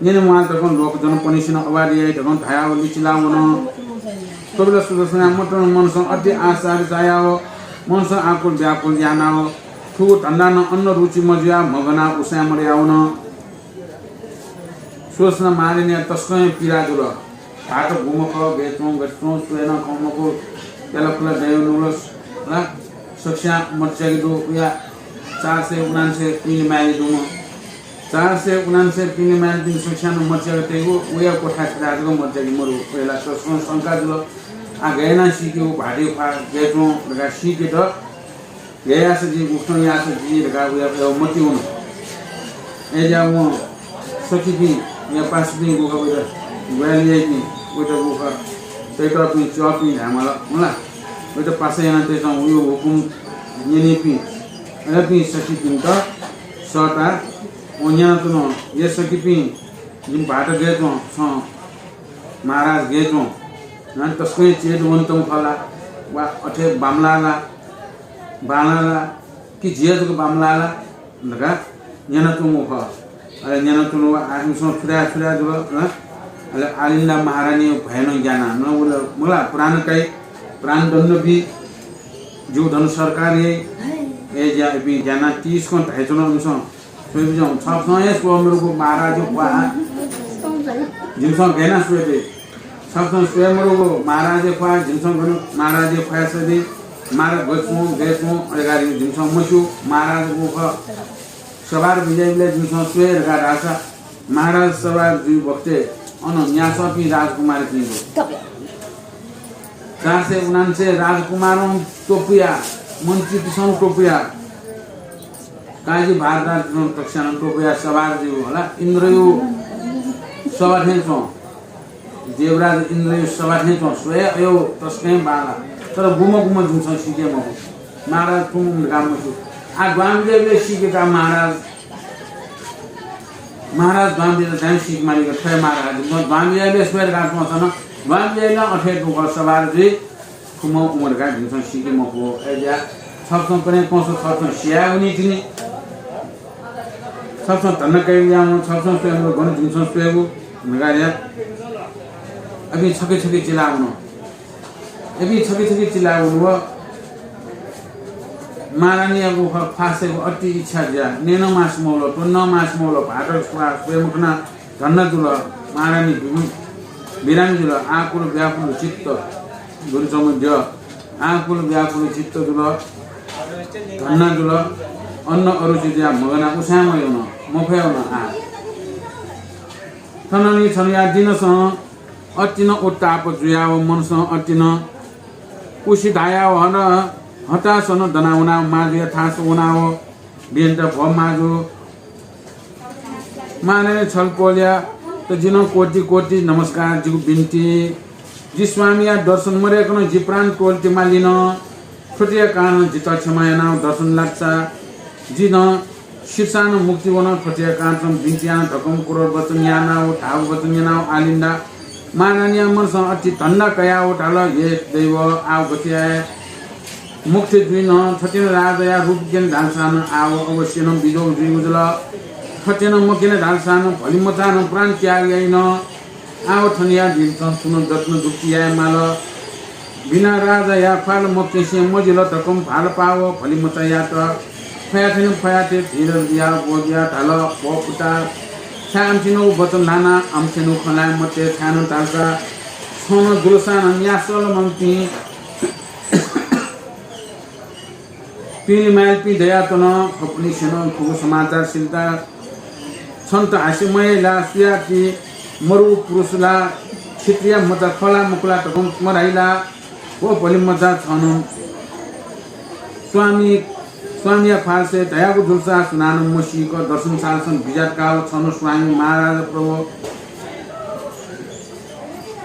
न्यने म्वाल धकं लोकजनपनिसेनं अवार्य याइ धकं धयाव लिचिला वन। थ्व बेला सुदर्शना मतनं मनसं अति आश्चर्य चायाव मनसं आकुल व्याकुल यानाव थुगु धन्दानं अन्न रुचि मजुयाव म्हगनाव उसाँय् मदया वन। सुदर्शना महारानीया तसकं पीडा जुल। भाःत गुम्ह खः, गय् च्वं, गथे च्वं, स्वये नं खँ मखु, प्यला खुला दय्‌वं नुगलस ला सकस्यां मत च्याके दु, उया चार सय उनान्सय पिने माय्‌के दुम्ह। चार सय उनान्सय पिने माय्‌केपिं सकस्यां नं मत च्याके तइगु, उया क्वथाय् छता जक मत च्याके मदु। अय्‌ला तसकं शंका जुल। आ गय् यानाः सीके व भाःतया ख्वाः गय् च्वं धकाः सीकेत गय् याःसा जि, गुकथं याःसा जि धकाः वया, वया मतिइ वन। अय्‌जुया वं सखीपिं, वया पासापिं गुखः वइत, ग्वाहालि याइपिं वइत गुखः, तइतःपिं, च्वःपिं धायेमाल, मला। वइत पासा यानातय्‌सं वया हुकुम न्यनीपिं, अय्‌पिं सखीपिन्त सःताः वं न्यनाच्वन, हे सखीपिं, जिमि भाःत गय् च्वं, छं महाराज गय् च्वं, नं तसकं तेजवन्त खः ला, वा अथे बांमलाः ला, बांलाः ला, कि झिया जक बांमलाः ला धकाः न्यनाच्वंगु खः। अले न्यनाच्वन व आखिरसं छु धाये छु धाये जुल, हँ? अले अलिन्दा महारानीया भयनं ग्यानाः नं वल, मला प्राण काइ, प्राणदण्ड बी, जिगु धन सरकार याइ, अय्‌जुया इपिं ग्यानाः तिस्कं धाइच्वन इमिसं। स्वये बिज्याहुँ, छकसं हे स्वये मदुगु महाराजया ख्वाः जिमिसं गय् यानाः स्वये दइ। छकसं स्वये मदुगु महाराजया ख्वाः जिमिसं गन महाराजया ख्वाः स्वये दइ। महाराज गथे च्वं, गय् च्वं, अय्‌जुया जिमिसं मस्यू। महाराज गु खः, सवार बिज्याइबलय् जिमिसं स्वये धकाः धाःसा महाराज सवार जुइ बखतय् अन न्यासःपिं राजकुमारपिं दु। चार सय उनान्सय राजकुमारं त्वपुया, मन्त्रीपिसं त्वपुया, काजी भारद्वाजपिसं तकस्यां त्वपुया सवार जुइ हला, इन्द्रया सभा थें च्वं। देवराज इन्द्रया सभा थें च्वं, स्वये अय्‌जुया तसकं बांलाः। तर गुम्ह गुम्ह जिमिसं सीके मखु। महाराज कुन धकाः मस्यू। आ द्वां बिज्याइबलय् सीके का महाराज। महाराज द्वां बिज्याइबलय् सीके मालीक थ्व हे महाराज, जिमिसं द्वां बिज्याइबलय् स्वये धकाः च्वंसा नं, द्वां बिज्याइबलय् अथे दुगु सवार जुइ, खुम्ह उम्ह धकाः जिमिसं सीके मखु। अय्‌जुया छप्सं कने कंस छप्सं सियावनी तिनि। छप्सं धन्दा कयावनी, छप्सं स्वयेगु, गन जिमिसं स्वयेगु, नगारिया। अबि छके छके चिलावन। अबि छके छके चिलावन व महारानीयागु ख्वाः, ख्वाः सयेगु अति इच्छा जुया। नयेनं मास मौल, त्वनेनं मास मौल, भात ख्वाः स्वये मखना धन्दा जुल। महारानी बिरामी जुल। आकुल व्याकुल चित्त जुल। आकुल व्याकुल चित्त जुल। धन्दा जुल। अन्न अरुचि जुया मगना उसां मयन, मफयन आ। थननि छन्हुया दिनसं अतिन उत्ताप जुयाव मनसं अतिन उसिधायाव हन हतासन दनावनाव माजुया थास वनाव बियन्त भो माजु। महारानी छल कोलया त जिनं कोटि कोटि नमस्कार, जिगु बिन्ति। जि स्वामीया दर्शन मदयकनं जि प्राण त्वलति मालिन। थ्वतिया कारणं जितः क्षमा यानाव दर्शन लाक्सा जिनं शिक्षानं मुक्ति वन। थ्वतिया कारणं बिन्ति याना धकं क्रोध वचन यानाव धाव वचन यानाव आलिन्दा महारानीया मनसं अति धन्दा कयाव धाल, हे दैव, आव गथे याये? मुक्ति जुइन। थतिन राजाया रूप क्यन धालसानं आव अवश्यनं बिजोग जुइगु जुल। थतिन मक्यन धालसानं भलिमचानं प्राण त्याग याइन। आव थनिया दिनसं सुनं जत्न जुक्ति याये माल। बिना राजाया ख्वाल मक्यसें मजिल धकं भाल पाव भलिमचायात। फयाथें फयाथें धीरज बिया बोधिया धाल, भो पुता, छाय् आमथिनगु वचन ल्हाना आमथिनगु खँ ल्हाये मते छाय्‌नं धालसा छं नं जुलसानं न्यासल ममतिं पिलिमायलपिं दयातन। खपुनिसेनं थुगु समाचार सिलता। छन्त हास्यमय ला सुयाति मरु पुरुष ला क्षत्रिय मचा खला मखुला धकं मधाइला। व भलिमचा छन स्वामी, स्वामीया फालसे धयागु जुलसा सुनानं मसीक दर्शन सालसन बिजात काव छन स्वामी महाराज प्रभु।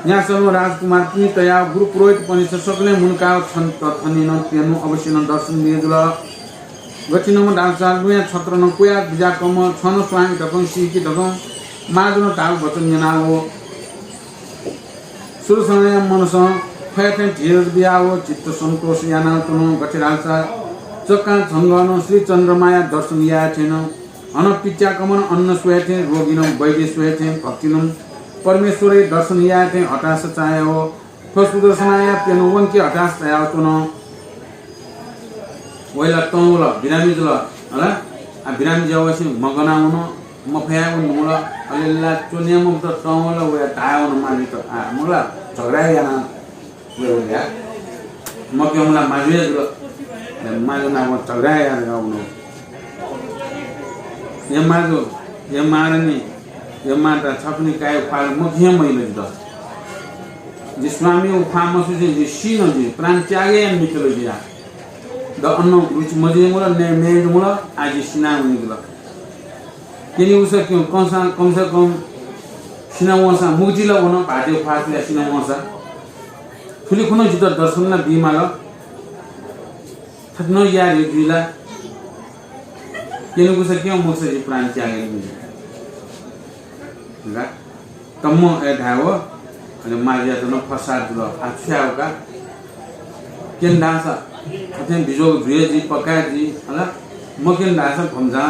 न्यासलम्ह राजकुमारपिं तयाव गुरु पुरोहितपनिस सकलें मुनकाव छन्त थनिनं प्यनु अवश्यनं दर्शन बिये जुल। गथिनं धालसा लुँया छत्रनं कुया बिजाकम्ह छन स्वामी धकं सीकि धकं माजुनं धाल वचन न्यनाव सुरसनया मनसं फयाथें धीरज बियाव चित्त सन्तोष यानाव तुनं गथे धालसा चक्कां झंगनं श्री चन्द्रमाया दर्शन याये थें नं हन पिच्याकमनं अन्न स्वये थें रोगीनं वैद्य स्वये थें भक्तिनं परमेश्वरया दर्शन याये थें हताश चायाव थ्व सुदर्शनाया प्यन्हु वंके हताश चायाव तुनं। वय्‌ला तं वल, बिरामी जुल, हला? आ, बिरामी जुयावसे मगना वन, मफया वन मुल, अले ला च्वन्या मफुत तं वल, वया धाये वन माजुत, आ, मुला झगडा याना वया वया। मक्यंला माजु हे जुल, अले माजु नाप झगडा याना वन। हे माजु, हे महारानी, हे माता, छपनि काय् ख्वाल मखिं मइल जितः। जि स्वामी उ ख्वाः मसुसे जि सिन जि प्राण त्याग याये मितल जिया। द अन्न रुचि मजिमुल, ने मेजुमुल, आ जि सिना वनिगुल। क्यनि उसा क्यं कंसा कम से कम सिना वंसा मुक्ति ला वन, भाते ख्वाः तुया सिना वंसा। थुलि खुन्हु जितः दर्शन ला बीमाल। थथे नं याये जुइ ला? क्यनि उसा क्यं मखुसा जि प्राण त्याग याये मितल। ला? तम्म अय् धायेव, अले माजुयात नं फसाद जुल। आ छु यायेव का? क्यन धाःसा, अथें बिजोग जुइ हे जुइ, पक्का हे जुइ, हला? मक्यन धाःसा भम्झां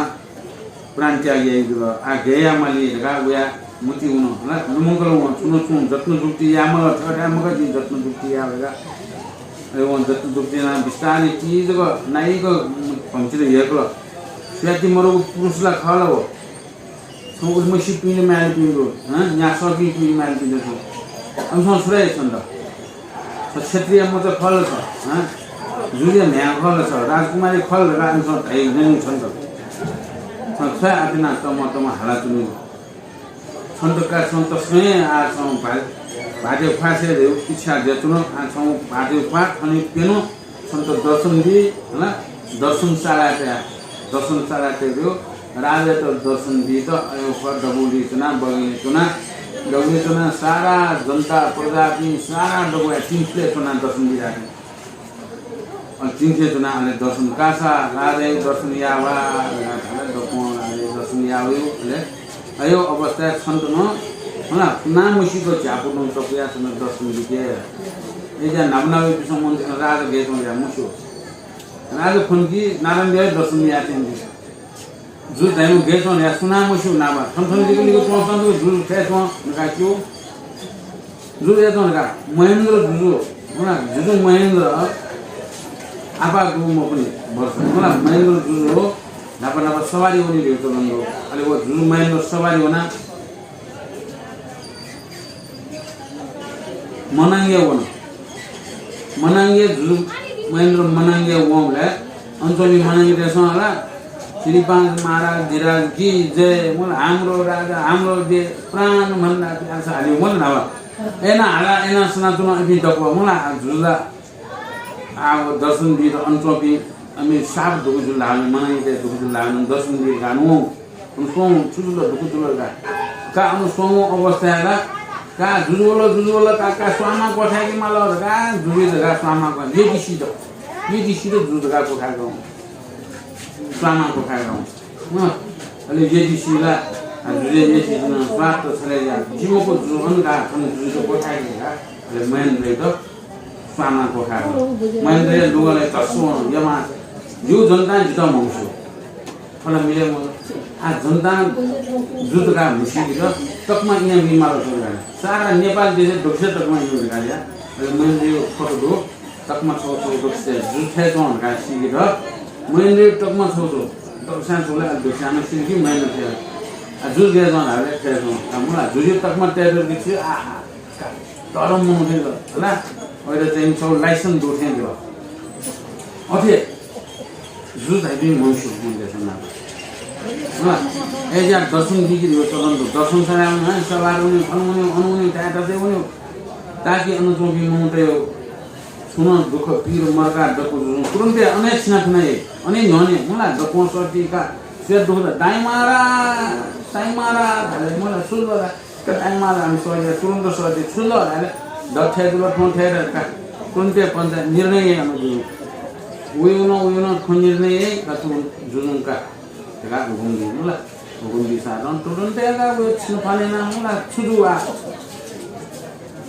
प्राण त्याग याइ जुल। आ गय् याये माली धकाः वया मतिइ वन, हला? लुमंकल वं, छुं न छुं जत्न जुक्ति याये माल, थथे धाये मखु जिं जत्न जुक्ति याये धकाः। अले वं जत्न जुक्ति यानाः बिस्तारं ति जक नाइक भम्चिर हेकल। सुयाति मरुगु पुरुष ला खः ला व? छं उलिमछि पिने मायेपिं दु, हँ? न्यासःपिं पिने मायेपिं दु छं। अमिसं छु धाइ छन्त? छ क्षत्रिय मचा खः ला छ, हँ? जुलिया म्ह्याय् खः ला छ, राजकुमारी खः ला धकाः अमिसं धाइ नं छन्त। छं छु याये अथे यानाः तम तम हालाच्वनी? छन्त का छं तसकं हे आः छं भा-, भाते ख्वाः सये धइगु इच्छा जुयाच्वन। आः छं भाते ख्वाः थन प्यन्हु छन्त दर्शन बी, हला? दर्शन चाला तया, दर्शन चाला तया दु। राजायात दर्शन बीत अय् ख्वाः दबुलिइ च्वना, बगलिइ च्वना, दबुलिइ च्वना, सारा जनता, प्रजापिं सारा दबुया तिंथुलय् च्वना दर्शन बी धाःगु। अले तिंथुलय् च्वना, अले दर्शन कासा, राजाया दर्शन यावा, धाल, दक्वं राजाया दर्शन यावयु, अले अय् अवस्थाय् छन्त नं, हला, नां मसीक झ्याःपुतं तपुया छन्त दर्शन बीके। अय्‌जा न्हापा न्हापा पिसं मन राजा गय् च्वं या मस्यू। राजा खन कि नारायण देवं दर्शन याये त्यंगु। जुजु धाइम्ह गय् च्वं धकाः सुनां मस्यू नापं। थन थन लिकलिक च्वंपिं जुजु थथे च्वं धकाः क्यू। जुजु थथे च्वं धकाः महेन्द्र जुजु, मला, जुजु महेन्द्र आपाः दुगु मखुनि वर्ष। मला, महेन्द्र जुजु न्हापा न्हापा सवारी वनी धइगु चलन दु। अले व जुजु महेन्द्र सवारी वनाः मनाङया वन। मनाङया जुजु महेन्द्र मनाङया वंबलय् अन च्वंपिं मनाङयातय्सं हला, "श्री पाँच महाराज धिराज की जय, मला, हाम्रो राजा, हाम्रो देश, प्राण भन्दा प्यार छ" हाल्यो, मला, न्हापा। एना हाला, एना सनातुन अपिं दक्व, मला, जुजुला आ, व दर्शन बीत अन च्वंपिं, अमे साप दुःख जुल धाःगु, मनाङयातय् दुःख जुल धाःगु, दर्शन बीत गानु। अन स्वंगु छु जुल, दुःख जुल का। का अन स्वंगु अवस्थाय् ला, का जुजु वल, जुजु वल, का, का स्वांमा क्वथाय्के माल, का जुजु धकाः स्वांमा क्वथाय्, यदिसित, यदिसित जुजु धकाः क्वथाय्के वं। स्वांमा क्वथाय्के वं। अँ, अले यदिसि ला, आ, जुजुया यदिसि जुन स्वात्त छले या, जिमको जुजु अन का, थन जुजुत क्वथाय्के का। अले महेन्द्रयात स्वांमा क्वथाय्के। महेन्द्रया लुगालय् तस्सो यमा, जिगु जनतां जितः म्हमस्यू। फला मिले मल। आ, जनतां जुजु धकाः म्हसीकेत तकमा इनाप बी माल धकाः। सारा नेपाल देशय् दक्वसित तकमा इनाप बी धकाः या। अले महेन्द्रया फोटो दु, तकमा छगू छगू दक्वसित जुजु थथे च्वं धकाः सीकेत। महेन्द्रया तकमा छगू छगू दक्वसित छगू ला दक्वसित सीके महेन्द्र थथे। आ, जुजु गय् च्वं धाःबलय् थथे च्वं। आ, मला, जुजुया तकमा तयेत गिछि, आ, आ। का, तर मनू थें जुल, हला? वयात चाहिँ छगू license दु थें जुल। अथे जुजु धाइपिं म्हमस्यू, मनूतय्सं नाप। हला? अय्‌जुयाः दर्शन बीके धइगु चलन दु। दर्शन सराः वने, सभार वने, थन वने, अन वने, ताय् ततय् वने। ताकि अन च्वंपिं मनूतय् छुं नं दुःख, पीर, मर्का, दक्व जुजुं तुरुन्तय् अन हे छिनाथुना याइ। अन हे न्ह्यःने, मला, दक्वं सःति का, सुया दुःख द, दाइमारा, दाइमारा धाले, मला, छु जुल ला? का दाइमारा, हामी सःति, तुरुन्त सःति, छु जुल धाले, द थथे जुल, थौं थथे जुल का। तुरुन्तय् पञ्चायत निर्णय याइ अन जुजुं। वयो नं, वयो नं थौं निर्णय याइ का, थौं जुजुं का धकाः हुकुम बी, मला। हुकुम बीसां नं तुरुन्तय् का व छिनाफाना यानाः, मला, छु जू आ।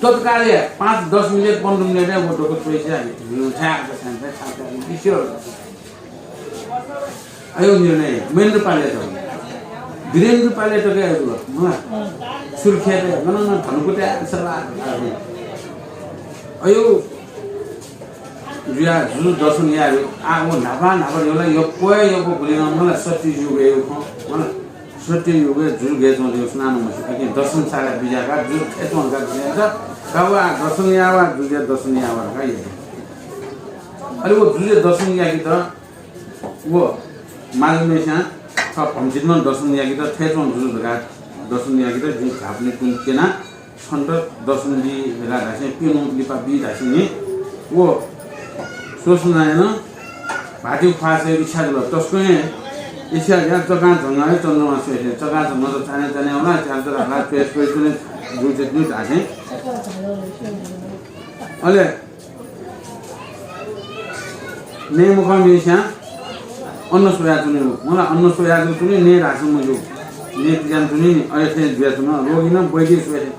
तत्कालय् पाँच दस मिनेट, पन्ध्र मिनेटय् व दक्व च्वइसे, छाय् आकाश छाय्, छाय् आकाश, ईश्वर। अयो निर्णय महेन्द्र पालयात, वीरेन्द्र पालयात के अयो जुल, मला। सुर्खेत, गन गन धनकुटा सभा। अयो जुया जुजु दर्शन याये। आ, व न्हापा न्हापा यो ला यक्व यक्व गुलिं, मला, सत्य युगय् खँ, मला। सत्य युगय् जुजु गय् च्वं धइगु सुनानं मस्यू। अकिं दर्शन सारा बिज्याका जुजु थथे च्वं धकाः बिज्यात। का व आ दर्शन यावा, जुजुया दर्शन यावा धकाः यात। अले व जुजुया दर्शन याकेत व माजंम्हेस्यां थः भम्चितुनं दर्शन याकेत थथे च्वं जुजु धकाः दर्शन याकेत जिं झापा निंतिं क्यना छन्त दर्शन बी धकाः धासें प्यन्हु लिपा बी धासेंलि व सुलोचनायात भाःतिइ ख्वाः छ्वयेगु इच्छा जुल। तसकं हे इच्छा जुयाः चकां झंगः हे चन्द्रमा स्वये थें, चकां झंगःत चान्हय् चान्हय् वनाः च्यादर हालाः च्वय् स्वये च्वने जुल थें धासें। अले नये मखंम्हेस्यां अन्न स्वयाच्वनी, मला, अन्न स्वयाच्वनी, नये धाःसा मज्यू, नये तिज्यानाच्वनी नि, अथे जुयाच्वन। रोगीनं वैद्य स्वये थें,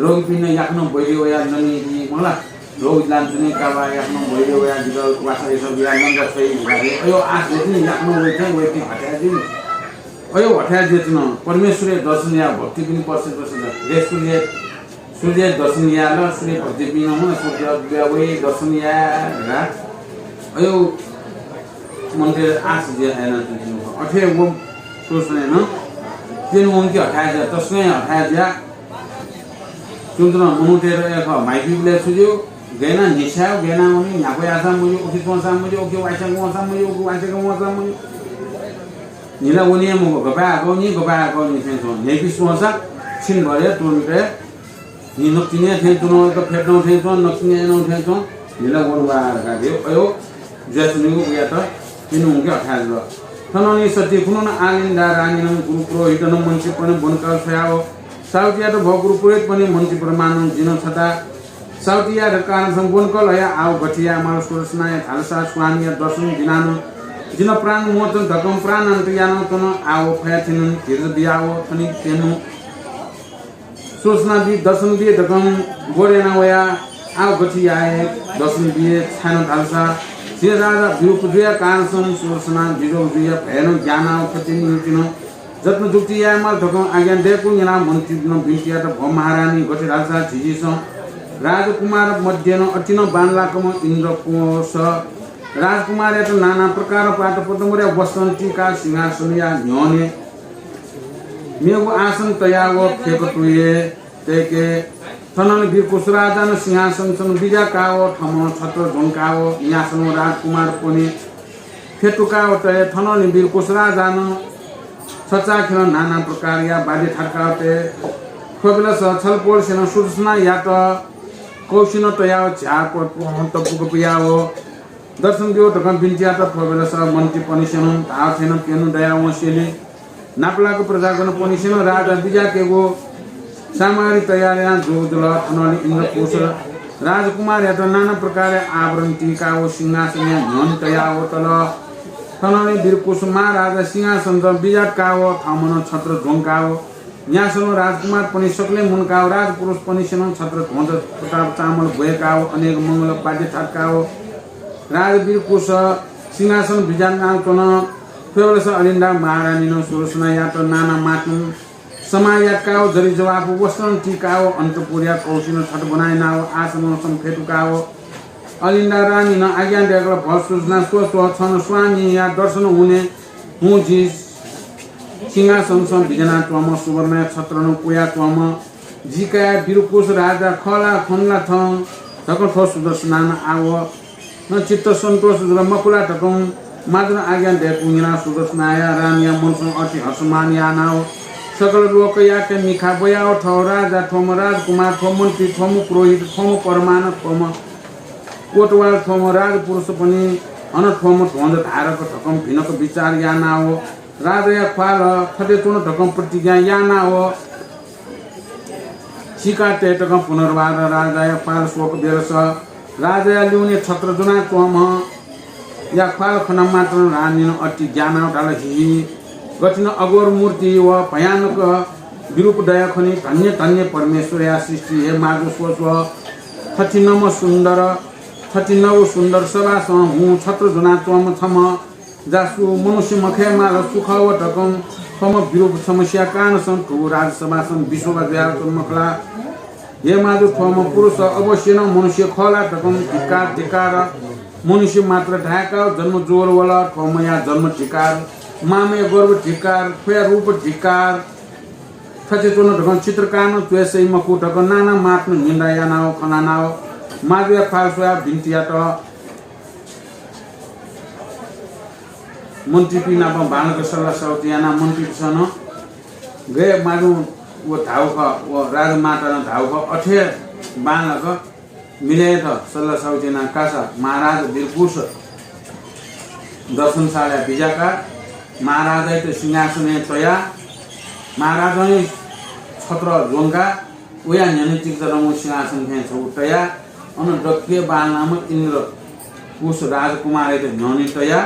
रोगीपिन्त याकनं वैद्य वयाः ननी, मला, रोगी लानाच्वनी, का व आ याकनं वैद्य वयाः जितः वासः यासः बियाः लंका छ्वइ धकाः। अयो आश जुयाच्वन, याकनं वये थें, वयेपिं हथाय् जुइ। अयो हथाय् जुयाच्वन, परमेश्वरया दर्शन याः भक्तिपिनि पर्से दर्शन याः। सूर्य, सूर्य दर्शन याः ला, सूर्य भक्तिपिं नं, सूर्य बिया वइ दर्शन याः धकाः। अयो मनय् आश जुयाः यानाच्वंगु। अथे व सुलोचनायात प्यन्हु वंके हथाय् जुयाः, तसकं हे हथाय् जुयाः च्वंच्वन। मनूतय्त हे खः, म्हाइपिबलय् छु ज्यू, गय् यानाः न्हिसः, गय् यानाः वनी, न्ह्याक्व याःसां मज्यू, उखे च्वंसां मज्यू, उखे वाइसाक वंसां मज्यू, उखे वाइसाक वंसां मज्यू। न्हिला वनी हे मखु, गपाय् हाकः वनी, गपाय् हाकः वनी थें च्वं। न्ह्याइपिं च्वंसा छिनभर हे तुरुन्त हे न्हि नकतिनि थें च्वं, वय्कः फ्यतुना थें च्वं, नकतिनि यानाः थें च्वं, न्हिला वने वा धकाः धइगु। अयो जुयाच्वनीगु वयात प्यन्हु वंके हथाय् जुल। थनंलि सति खुन्हु नं आलिन्दा रानीनं गुरु पुरोहितनं मन्त्रीपने ब्वंकाः स्वयाव साहुतियात भो गुरु पुरोहितपने मन्त्रीपने मानं जिं छता साहुतिया धकाः नं ब्वंकल हया। आव गथे यायेमाल सुलोचनाया धालसा स्वामीया दर्शन बिनानं जिं प्राण मोचन धकं प्राणान्त यानाच्वन। आव फया थिनं धीरज बियाव थनि प्यन्हु सुलोचना बी, दर्शन बी धकं गोर याना वया। आव गथे याये दर्शन बिये छाय् नं धालसा हे राजा, विरूप जुया कारणसं सुदर्शना बिजोग जुया भयनं ज्ञानाव थथे निंतिं जत्न जुक्ति यायेमाल धकं आज्ञा दयेकूगु न्यनाः मन्त्रीपिनं बिन्ति यात, भो महारानी, गथे धालसा झीझीसं राजकुमार मध्यनं अतिनं बांलाकम्ह इन्द्रकुश राजकुमारयात नाना प्रकार पाटपद्मया वस्त्रं टीकाः सिंहासनया न्ह्यःने मेगु आसन तयाव फेकतुये तय्के। थनंलि वीरकुश राजानं सिंहासनसं बिज्याकाव थःमनं छत्र ज्वंकाव न्यासनं राजकुमारपनि फेतुकाव तये। थनंलि वीरकुश राजानं छचाःखेलं नाना प्रकारया बाद्य थातकाव तये। थ्वबेलस छलपोलसेनं सुदर्शनायात कौशिनं तयाव झ्याः प-, प-, तपुक पुयाव दर्शन ब्यु धकं बिन्ति यात। थ्वबेलस मन्त्रीपनिसेनं धाःथें प्यन्हु दयावंसेंलि नापलाक प्रजागणपनिसेनं राजा बिज्याकेगु सामग्री तयार याना जूगु जुल। थनंलि इन्द्रकुश राजकुमारयात नाना प्रकारया आवरण टीकाव सिंहासनया न्ह्यःने तयाव तल। थनंलि वीरकुश महाराजा सिंहासनं बिज्याकाव थःमनं छत्र ज्वंकाव न्यासनं राजकुमारपनि सकलें मुंकाव राजपुरुषपनिसेनं छत्र ध्वज प्रताप चामल ब्वय्काव अनेक मंगल बाद्य थातकाव राजवीरकुश सिंहासन बिज्यानाच्वन। थ्वबेलस अलिन्दा महारानीनं सुदर्शनायात नाना मातुं समायातकाव जरि जवाफ वस्त्रं टीकाव अन्तपुरया कौशिनं छत्र ब्वनाव आसनं सं फेतुकाव अलिन्दा रानीनं आज्ञा दय्कल, भो सुदर्शना, स्व स्व, छन स्वामीया दर्शन हुने हुँ जि सिंहासनसं बिज्यानाच्वंम्ह सुवर्णया छत्रनं पुयाच्वंम्ह जि काय् वीरकुश राजा खः ला खन ला थं धकं थ्व सुदर्शनानं आव नं चित्त सन्तोष जुल मखु ला धकं माजुनं आज्ञा दय्कूगु न्यनाः सुदर्शनाया रानीया मनसं अति हर्षमान यानाव सकल लोकयाके मिखा ब्वयाव थ्वम्ह राजा, थ्वम्ह राजकुमार, थ्वम्ह मन्त्री, थ्वम्ह पुरोहित, थ्वम्ह परमाण, थ्वम्ह कोतवाल, थ्वम्ह राजपुरुषपनि, अन थ्वम्ह ध्वज धारक धकं भिनक बिचार यानाव राजाया ख्वाल थथे च्वन धकं प्रतिज्ञा यानाव चिका तये धकं पुनर्वार राजाया ख्वाल स्वकबेलस राजाया ल्यूने छत्र ज्वनाच्वंम्हया ख्वाल खना मात्रं रानीनं अति ज्ञानाव धाल, हि हि, गथिनं अघोर मूर्ति व भयानक विरूप दया खनी। धन्य धन्य परमेश्वरया सृष्टि, हे माजु स्व स्व, थथिनम्ह सुन्दर, थथिनव सुन्दर सभासं हुँ छत्र ज्वनाच्वंम्ह छम्ह जा सु मनुष्य मखयेमाल, सु खः व धकं थ्वम्ह विरूप छम्हसिया कारणसं थुगु राजसभासं विशोभा जुयाच्वन मखु ला? हे माजु, थ्वम्ह पुरुष अवश्य नं मनुष्य खः ला धकं धिक्कार, धिक्कार। मनुष्य मात्र धाय्काव जन्म ज्वःवल, थ्वम्हया जन्म धिक्कार, मामया गर्भ धिक्कार, थ्वया रूप धिक्कार। थथे च्वन धकं चित्रकारनं च्वय् सइ मखु धकं नाना मातनं निन्दा यानाव खनानाव माजुया ख्वाल स्वयाव बिन्ति यात। मन्त्रीपिं नाप बांलाक सल्लाह साउति यानाः मन्त्रीपिसं नं गय् माजुं व धाउ खः, व राजमातानं धाउ खः, अथे बांलाक मिले यात सल्लाह साउति यानाः कासा महाराज वीरकुश दर्शनशालाय् बिज्याकाः महाराजायात सिंहासनय् तयाः महाराजं छत्र ज्वंकाः वया न्ह्यःने चिकिचाधंगु सिंहासन थें छगू तयाः अन दक्व बांलाःम्ह इन्द्रकुश राजकुमारयात न्ह्यःने तयाः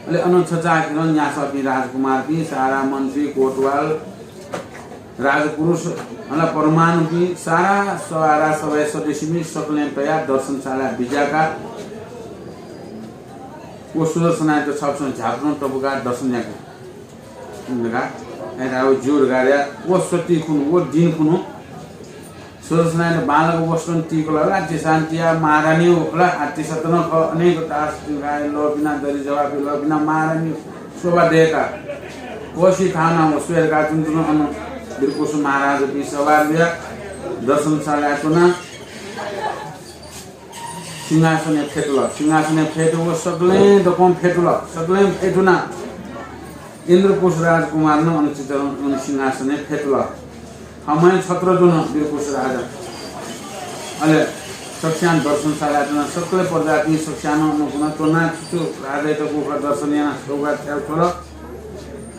अले अन छचाःखेलं न्यासःपिं राजकुमारपिं, सारा मन्त्री, कोतवाल, राजपुरुष, अले परमाणुपिं, सारा सभाया सदस्यपिं सकलें तयाः दर्शनशालाय् बिज्याकाः व सुदर्शनायात छपिसं झ्याप्पलं तपुकाः दर्शन याका। धकाः, ए, धाः, व ज्यू धकाः धया, व सति खुन्हु, व दिं खुन्हु, सुदर्शनायात बांलाक वस्त्रं तीकल ला, तिसां तिया महारानी व खला, आ, तिसा त नं खः, अनेक दास तिकाय लःपिना, दरि जवाफी लःपिना महारानी शोभा दय्का। कोशी थाना व स्वेर का तुन तुन अन वीरकुश महाराजपिं सवार जुया दर्शनशालाय् च्वना। सिंहासनय् फ्यतुल। सिंहासनय् फ्यतुव सकलें दक्वं फ्यतुल। सकलें फ्यतुना इन्द्रकुश राजकुमारनं अन चिच्वं अन सिंहासनय् फ्यतुल। थःम्हं छत्र ज्वन वीरकुश राजा। अले सकस्यां दर्शनशालाय् च्वना। सकलें प्रजापिं सकस्यां नं अन कुना च्वना। छु छु राजायात गुखः दर्शन याना सौगात छ्याल छ्वल।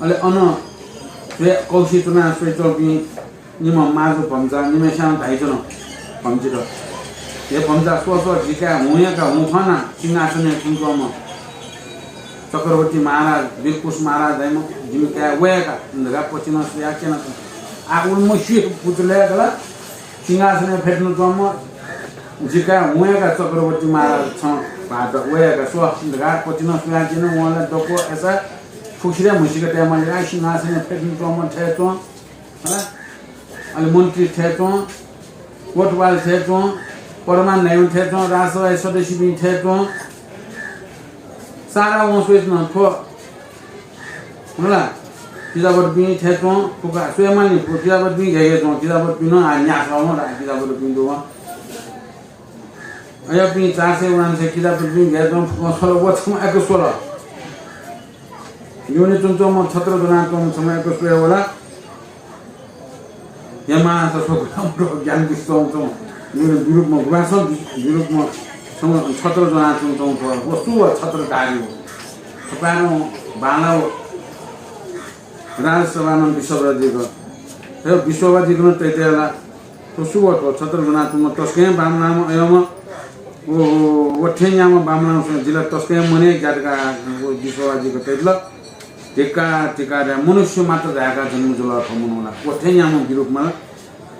अले अन स्वया कौशी च्वना स्वयाच्वंपिं निम्ह माजु भम्चा निम्हस्यां धाइच्वन भम्चित, हे भम्चा, स्व स्व, जि काय् हुँ याका हुँ खना सिंहासनय् थुंकूम्ह चक्रवर्ती महाराज, वीरकुश महाराज धाइम्ह जिमि काय् वय्का धकाः पतिनं स्वयाः क्यनाच्वन। आः उलि मस्यू पुचलय् गला सिंहासनय् फ्यतुनाच्वंम्ह जि काय् हुँ याका चक्रवर्ती महाराज छं भात वयाका स्व धकाः कतिनं स्वयादिन। वं ला दक्व अय्‌सा फुक्कसिया म्हसीका तयेमाल, सिंहासनय् फ्यतुनाच्वंम्ह थें च्वं, हला? अले मन्त्री थें च्वं, कोतवाल थें च्वं, परमान नायः थें च्वं, राजसभाया सदस्यपिं थें च्वं। सारा वं स्वयाच्वन थ्व, हला? किजाबटपिं थें च्वं, फुक्क स्वयेमाल नि, किजाबटपिं गय् गय् च्वं, किजाबटपिं नं आ न्यासः वं, रा किजाबटपिं दु वं। अय्‌पिं चार सय उनान्सय किजाबटपिं गय् च्वं, फुक्कं स्वल, व छम्ह अय्‌क स्वल। न्ह्यःने च्वनाच्वंम्ह छत्र ज्वनाच्वंम्ह छम्ह अय्‌क स्वये वल। हे मां, थ्व ज्ञान बिस्सं च्वं, न्ह्यःने बिरूपम्ह, गुभासं बिरूपम्ह छम्ह छत्र ज्वनाच्वंम्ह च्वं, व सु व छत्रधारी व? थपाय्‌नं बांला व राजसभानं विश्ववादीक। हे विश्ववादीकनं तयेतयेला। थ्व सु व? थ्व छत्र ज्वनाच्वंम्ह तसकं बांमलाःम्ह अय्‌म्ह, व, व, व थें याःम्ह बांमलाःम्ह, जिं ला तसकं मनय् ग्यात का, व विश्ववादीक तयेत ला। धिक्कार, धिक्कार, मनुष्य मात्र धायेका जन्म जुल थ्व मनू ला। व थें याःम्ह बिरूपम्ह ला,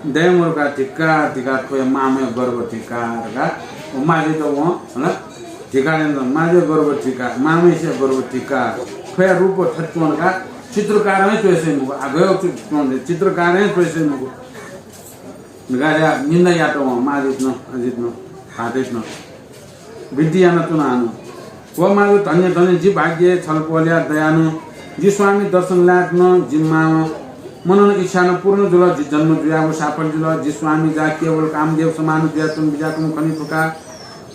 दये मरु का, धिक्कार, धिक्कार, थ्वया मांम्हया गर्भ धिक्कार का। व मांजुयात वं, हला? धिक्कार यानाच्वन, मांजुया गर्भ धिक्कार, मांम्हय्‌सिया गर्भ धिक्कार। थ्वया रूप थथे च्वं का, चित्रकारं हे च्वय् सइ मखु, आ, गय् च्वं, चित्रकारं हे च्वय् सइ मखु। गार्या निन्दा यात वं, मांजुयात नं, अजित नं, भाःतयात नं। बिन्ति यानाच्वन हानं। व मांजु, धन्य धन्य, जि भाग्य छलपोलया दयानं, जि स्वामी दर्शन लायेत नं, जि मां मनन इच्छा नं पूर्ण जुल, जि जन्म जुयागु साफल्य जुल, जि स्वामी जा केवल कामदेव समान जुयाच्वन बिज्याकूम्ह खनी थुका।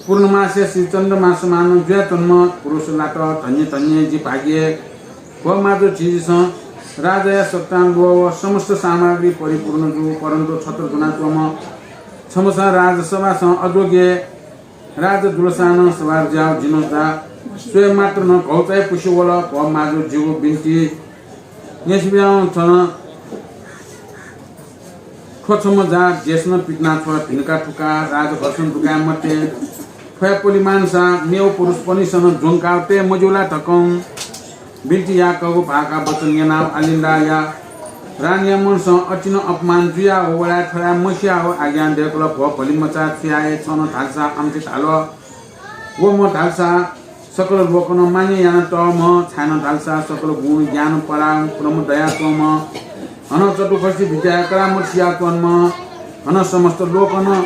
पूर्णमासे श्री चन्द्रमा समान जुयाच्वंम्ह पुरुष लात, धन्य धन्य, जि भाग्य। व मांजु, झीसं राजाया सत्तां ल्वः व समस्त सामग्री परिपूर्ण जू, परन्तु छत्र ज्वनाच्वंम्ह छम्हसं राजसभासं अजोग्य राजा जुलसां नं सवार ज्याः जिं जा स्वये मात्रं घौचाय् पुसे वल। व मांजु, जिगु बिन्ति न्यंसिबें थन थ्व छम्ह जा देशनं पितिना छ्व भिनका थुका, राजघरसं दुकाये मते। थ्वया पलिमानसा मेव पुरुषपनिसन ज्वंका तये मज्यू ला धकं बिन्ति याकःगु भाःका वचन न्यनाव अलिन्दाया रानीया मनसं अतिनं अपमान जुयाव वलाय् थ्वलाय् मसियाव आज्ञा दय्‌कल, भो भलिमचा, छु याये छं धालसा आमथे धाल। व मं धालसा सकल लोकनं मान्य यानातःम्ह, छाय्‌नं धालसा सकल गुण ज्ञान पराक्रम दयाच्वंम्ह, हनं चतुर्षष्टि विद्याया करामत सियाच्वंम्ह, हनं समस्त लोकनं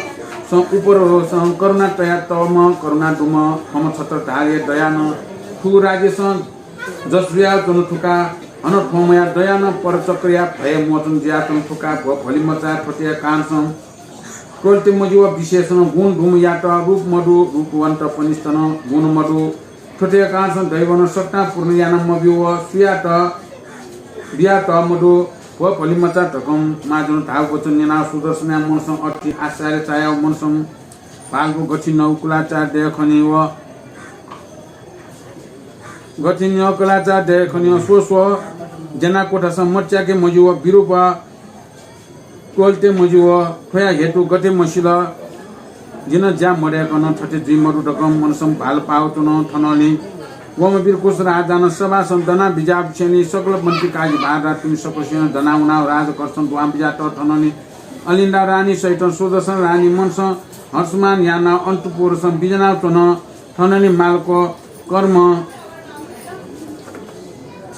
सं उपरोसं करुणा तयातःम्ह, करुणा दुम्ह, थ्वम्ह छत्रधारी दयानं थुगु राज्यसं जस जुयाच्वन थुका। हनं थ्वम्हया दयानं परचक्रया भय मोचन जुयाच्वन थुका। भो भलिमचा, थ्वतेया कारणसं क्वल्ते मज्यू व विशेषनं गुण दुम्हयात रूप मदु, रूपवन्तपनिस्तनं गुण मदु। थ्वतेया कारणसं दैवनं सत्तां पूर्ण याना मब्यू व सुयात बियातः मदु। भो भलिमचा धकं मांजुं धाःगु वचन न्यनाव सुदर्शनया मनसं अति आश्चर्य चायाव मनसं भालगु गथिं नव कुलाचार दये खनी व गथिं नव कुलाचार दये खनी व स्व स्व ज्याना क्वथासं मच्याके मज्यू व बिरूप क्वल्ते मज्यू व थ्वया हेतु गथे मसिल। जिं ज्या मदय्‌कनं थथे जुइ मदु धकं मनसं भाल पाव च्वन। थनंलि वम्ह बिरकुस राजानं सभासं दना बिज्याःपिं सकल मन्त्री काजी भारदारपिं सकलसिनं दना वनाव राजघरसं दुहां बिज्यात। थनंलि अलिन्दा रानी सहितं सुदर्शन रानी मनसं हर्षमान यानाव अन्तपुरसं बिज्यानाव च्वन। थनंलि मालक कर्म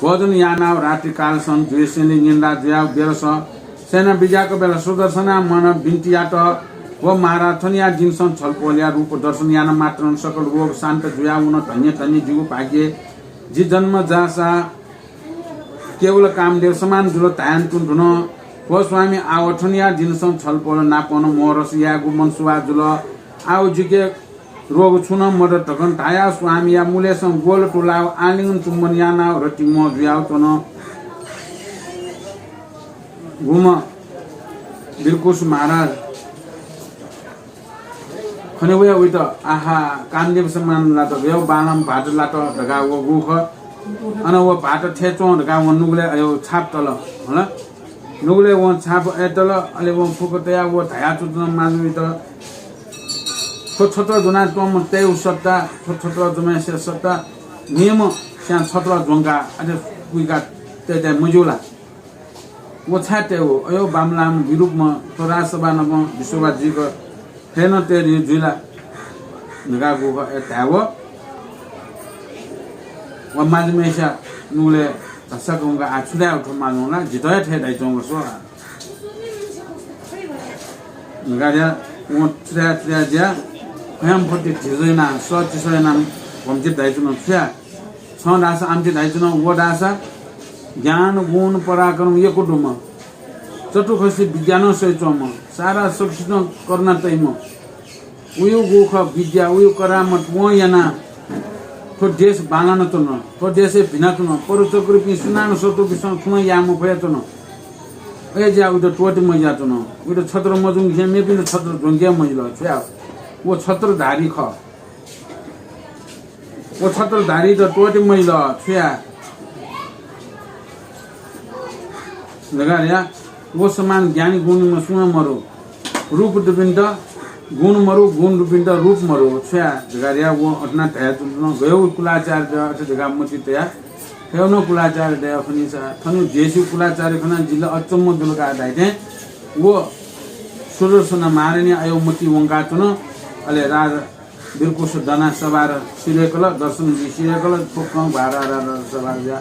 भोजन यानाव रात्रिकालसं जुयेसेंलि निन्द्रा जुयाव बेलस सयना बिज्याक बेला सुदर्शना मनं बिन्ति यात, भो महाराज, थनिया दिनसं छलपोलया रूप दर्शन याना मात्रं सकल रोग शान्त जुयाव वन। धन्य धन्य जिगु भाग्य, जि जन्म जासा केवल कामदेव समान जुल धायेन तुं धुन। भो स्वामी, आव थनिया दिनसं छलपोल नापं मोहरस यायेगु मनसुवा जुल। आव जिके रोग छुं नं मदत धकं धायाव स्वामीया मुलय्‌सं ग्वल तुलाव आलिंगन चुम्बन यानाव रतिमं जुयाव च्वन। गुम्ह बिरकुस महाराज खने वया वइत, आहा, कामदेव समान लात, गय् बांलाःम्ह भाःत लात धकाव गुगु खः। अन व भाःत थथे च्वं धकाव वं नुगलय् अय् छाप तल, हला। नुगलय् वं छाप अय् तल, अले वं फुक्क तयाव व धयाच्वन मांजुयात, थ्व छत्र ज्वनाच्वंम्ह तयेगु सत्ता, थ्व छत्र ज्वम्हेसिया सत्ता, निम्ह स्यां छत्र ज्वंका अथे कुइका तये तये मज्यू ला? व छाय् तयेगु? अय् बांमलाःम्ह बिरूपम्ह, थ्व राजसभा नापं विश्ववादीक थथे नं तये धइगु जुइ ला? धकाः गुखः धायेवः। व माजुम्हय्‌सिया नुगलय् धस्सा कं वंकाः आः छु धाये थ्व माजुं ला, जितः हे थथे धाइच्वंगु स्व। धकाः धया, वं छु धाये, छु धाये धया, खयाम्ह फति धिजु यानाः, सः चिसः यानाः भम्चित धाइच्वन, छु याये? छं धाःसा आम्चित धाइच्वन, व धाःसा ज्ञान, गुण, पराक्रम यक्व दुम्ह, चतुर्षष्टि विद्या नं सइच्वंम्ह, सारा सकसितं करुणा तइम्ह, उयो गुखः विद्या, उयो करामत वं यानाः थ्व देश बांलानाच्वन, थ्व देशय् भिनाच्वन, परचक्रपिं सुनानं शत्रुपिन्सं छुं नं याये मफयाच्वन। अय्‌जुयाः उइत त्वःते मज्याच्वन। उइत छत्र मज्वंके मेपिन्त छत्र ज्वंके मजिल, छु याये? व छत्रधारी खः। व छत्रधारीत त्वःते मजिल, छु याये? धकाः धया, व समान ज्ञानी गुणीम्ह सुं नं मरु। रूप दुपिन्त गुण मरु, गुण दुपिन्त रूप मरु, छु याये? धकाः धया, व अथे नं धयाच्वन। गय् कुलाचार्यत अथे धकाः मतिइ तया, थ्व नं कुलाचार्यत दया खनी सा, थन देशीगु कुलाचार्य खनाः जिं ला अचम्म जुल का धाइथें व सुदर्शन महारानी अय् मतिइ वंकाच्वन। अले राजा वीरकुश दनाः सभार सिधय्‌कल, दर्शन बी सिधय्‌कल, फुक्कं भारा राजा सभार जुयाः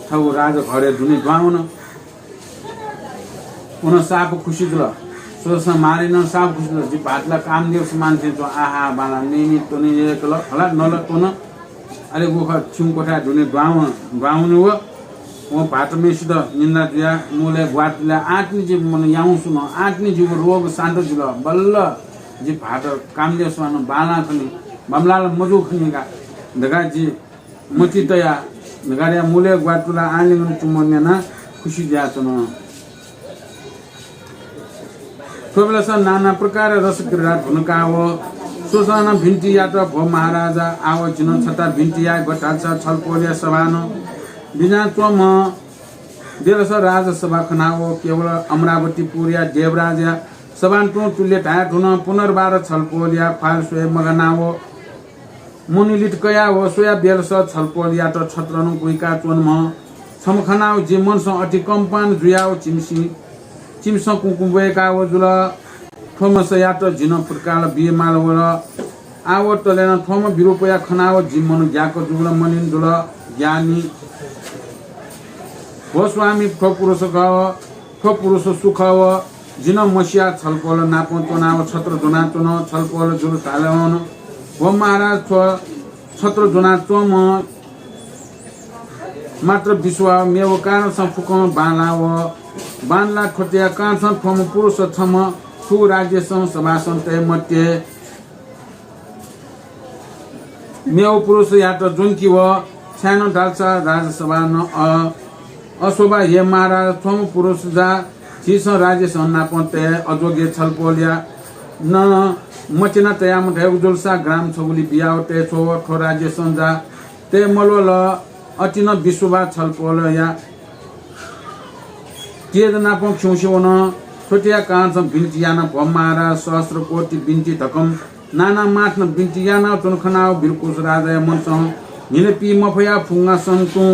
थःगु राजघरय् दुने दुहां वन। व नं साप खुसि जुल। सुदर्शन महारानी नं साप खुसि जुल। जि भाःत ला कामदेव समान थें च्वं, आहा, बांलाः नइनि त्वने यय्‌कल, हला नल त्वन। अले गुखः छिमि क्वथाय् दुने दुहां वन, दुहां वने व। वं भाःतम्हय्‌सित निन्दा जुयाः मुलय् ग्वातुलाः आःतिनि जि मन याउँसु नं, आःतिनि जिगु रोग शान्त जुल, बल्ल जि भाःत कामदेव समान बांलाः खनी, बांमलाः ला मजू खनी का धकाः जि मतिइ तया धकाः धया मुलय् ग्वातुलाः आलिंगन चुम्बन यानाः खुसि जुयाच्वन। थ्वबेलस नाना प्रकार रसक्रीडा धुन काः व सुदर्शनं बिन्ति यात, भो महाराज, आः व जिं नं छता बिन्ति याये, गथे धाःसा छलपोलया सभानं बिज्यानाच्वंम्ह बेलस राजसभा खनाः व केवल अमरावतीपुरया देवराजया सभानं तुं तुल्य धाये धुन। पुनर्बार छलपोलया ख्वाल स्वये मगानाः व मनोलित कयाः व स्वयाः बेलस छलपोलयात छत्रनं कुइकाच्वंम्ह छम्ह खनाः व जि मनसं अति कम्पान जुयाः व चिमिसं, चिमिसं कुंकुं ब्वय्‌काः व जुल। थ्वम्हस्यात जिं नं फुतकाल बिये माल वल। आः व तले नं थ्वम्ह विरूपया खनाः व जि मन ग्याक जुल, मलिन जुल। ज्ञानी, भो स्वामी, थ्व पुरुष खः व थ्व पुरुष सु खः व जिं नं मसिया। छलपोल नाप च्वनाः व छत्र ज्वनाच्वन। छलपोल जुल धाल वन, भो महाराज, थ्व छत्र ज्वनाच्वंम्ह मात्र विश्वास, मेव कारणसं फुक्कं बांलाः व बांलाः। थ्वतया कारणसं थ्वम्ह पुरुष छम्ह थुगु राज्यसं सभासं तये मते। मेव पुरुषयात ज्वंकी व, छाय्‌नं धाःसा राजसभानं अ-, अशोभा। हे महाराज, थ्वम्ह पुरुष जा झीसं राज्यसं नाप तये अजोग्य। छलपोलया नं मतिना तयाम्ह धयागु जुलसा ग्राम छगुली बियाव तये छ्वव। थ्व राज्यसं जा तये मल्वल। अति नं विश्वास छलपोलया तेज नाप खिउँसे वन। थ्वतया कारणसं बिन्ति याना, भो महाराज, सहस्र कोटि बिन्ति धकं नाना माथनं बिन्ति यानाच्वन खनाव वीरकुश राजाया मनसं न्हिलापी मफया फुंगासं तुं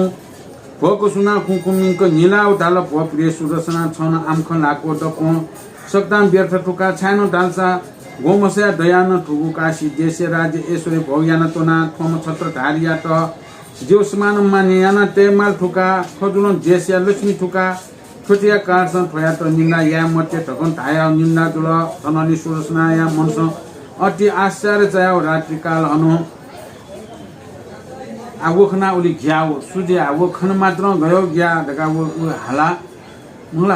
भोक सुनां कुंकुमिंक न्हिलाव धाल, भो प्रिय सुदर्शना, छं नं आम खँ ल्हाक्व दक्वं सकतां व्यर्थ थुका। छाय्‌नं धालसा ग्वम्हस्या दयानं थुगु काशी देशय् राज्य ऐश्वर्य भोग यानाच्वना। थ्वम्ह छत्रधारीयात देव समान मान्य याना तये माल थुका। थ्व जुलं देशया लक्ष्मी थुका। थ्वतया कारणसं थ्वयात निन्दा याये मते धकं धायाव निन्दा जुल। थनंलि सुदर्शनाया मनसं अति आश्चर्य चायाव रात्रिकाल हनं आः व खनाः उलि ग्याव, सु जुया, व खन मात्रं गयव ग्या धकाः व, व हाला। मुला,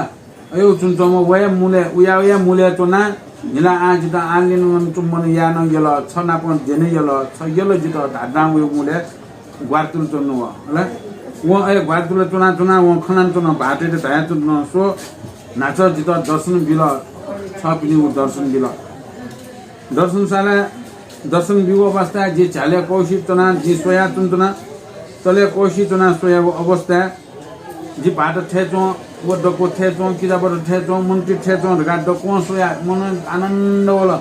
अय् व च्वनाच्वंम्ह वया मुलय्, उया, उया मुलय् च्वनाः न्हिला आः जितः आलिंगन चुम्बन यायेनं यल, छ नाप द्यने यल, छ यल जितः धाधां वया मुलय् ग्वातुल च्वन व। हला? वं अय् ग्वातुल च्वनाच्वनाः वं खनाच्वन, भाःतयात धयाच्वन, स्व, न्हाचः जितः दर्शन बिल, छपिनिगु दर्शन बिल। दर्शन साला दर्शन ब्यूगु अवस्थाय् जि झ्यालय् कौसि च्वनाः जि स्वयाच्वनाच्वना, तलय् कौसि च्वनाः स्वयागु अवस्थाय् जि भाःत थथे च्वं, व दक्व थथे च्वं, किजाबत थथे च्वं, मन्त्री थथे च्वं धकाः दक्वं स्वयाः मन आनन्द वल।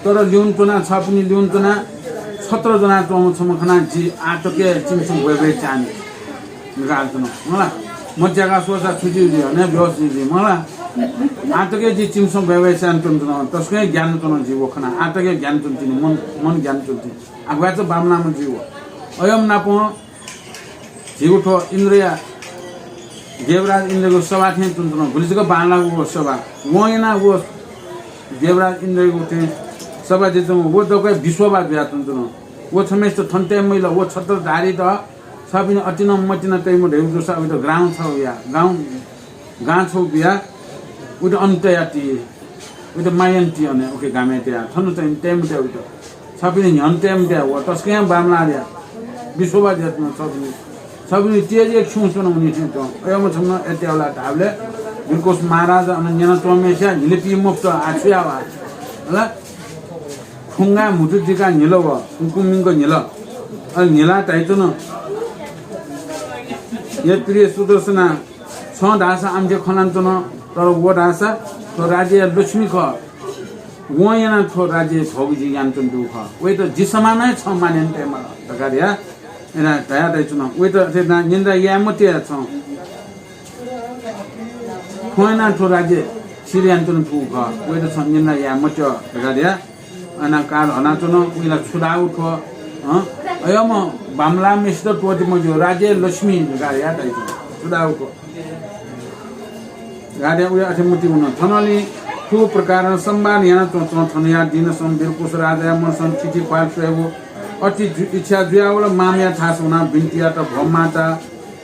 तर लिउने च्वनाः, छपिनि लिउने च्वनाः छत्र ज्वनाच्वंम्ह छम्ह खनाः जि आःतक हे चिमिसं ब्वय्‌ब्वय् चाःनि धकाः च्वन। हला? मज्याका स्वःसा छु जुइ जुइ, हने बेहोस जुइ जुइ, मला। आतके जि चिमसं बय्‌बय् यानाच्वनाच्वन, तसकं ज्ञान च्वन जि व खना, आतके ज्ञान च्वन तिनि, मन, मन ज्ञान च्वन तिनि। आगुया च बामलाम जुइ व। अयम नापं झीगु थ्व इन्द्रया, देवराज इन्द्रगु सभा थें च्वन च्वन, गुलि जक बांलाःगु व सभा। वं याना व देवराज इन्द्रगु थें सभा जुइ च्वन, व दक्वय् बिस्वभा जुया च्वन च्वन। व छम्हेसित थन तये मजिल, व छत्रधारीत छपिनि अतिनं मतिनं तइम्ह धइगु जूसा उइत ग्राउँ छगू या, गाउँ, गां छगू बिया, उइत अन तया ति, उइत मायन ति अने, उके गामय् तया, थन चाहिँ तये मते उइत। छपिनि न्ह्यन तये मते, व तसकं बामलाः या, बिस्वभा जुया च्वन छपिनि। छपिनि तेज एक छुं च्वन उनि थें च्वन। अय्‌म्ह छम्ह एत्यावला धाबले, बिरकोस महाराज अन न्यना च्वंम्हेसिया न्हिले पी मफुत, आ छु यावा? हला? खुंगा म्हुतु दिका न्हिल व, कुंकुमिंक न्हिल। अले न्हिला धाइच्वन, "हे प्रिय सुदर्शना, छं धाःसा आमथे खँ ल्हानाच्वन, तर व धाःसा थ्व राज्यया लक्ष्मी खः। वं यानाः थ्व राज्य भोग जि यानाच्वनागु खः। वइत जि समान हे छं मानय् याना तयेमाल" धकाः धया, धया धाइच्वन। वइत अथे निन्दा याये मते छं। थ्वं यानाः थ्व राज्य थिर यानाच्वने फुगु खः। वइत छं निन्दा याये मते धकाः धया। अन काल हनाच्वन, उइला छु धाःगु थ्व, हँ? अय्‌म्ह बामलाःम्हेसित त्वःते मज्यू, राज्य लक्ष्मी धकाः धया धाइच्वन। छु धाःगु थ्व? धकाः धया उइ अथे मतिइ वन। थनंलि थुगु प्रकारं संवाद यानाच्वंच्वं थनया दिनसं बिरकुस राजाया मनसं थीथी ख्वाल स्वयेगु अति जु-, इच्छा जुयावल। मामया थासय् वनाः बिन्ति यात, भो माता,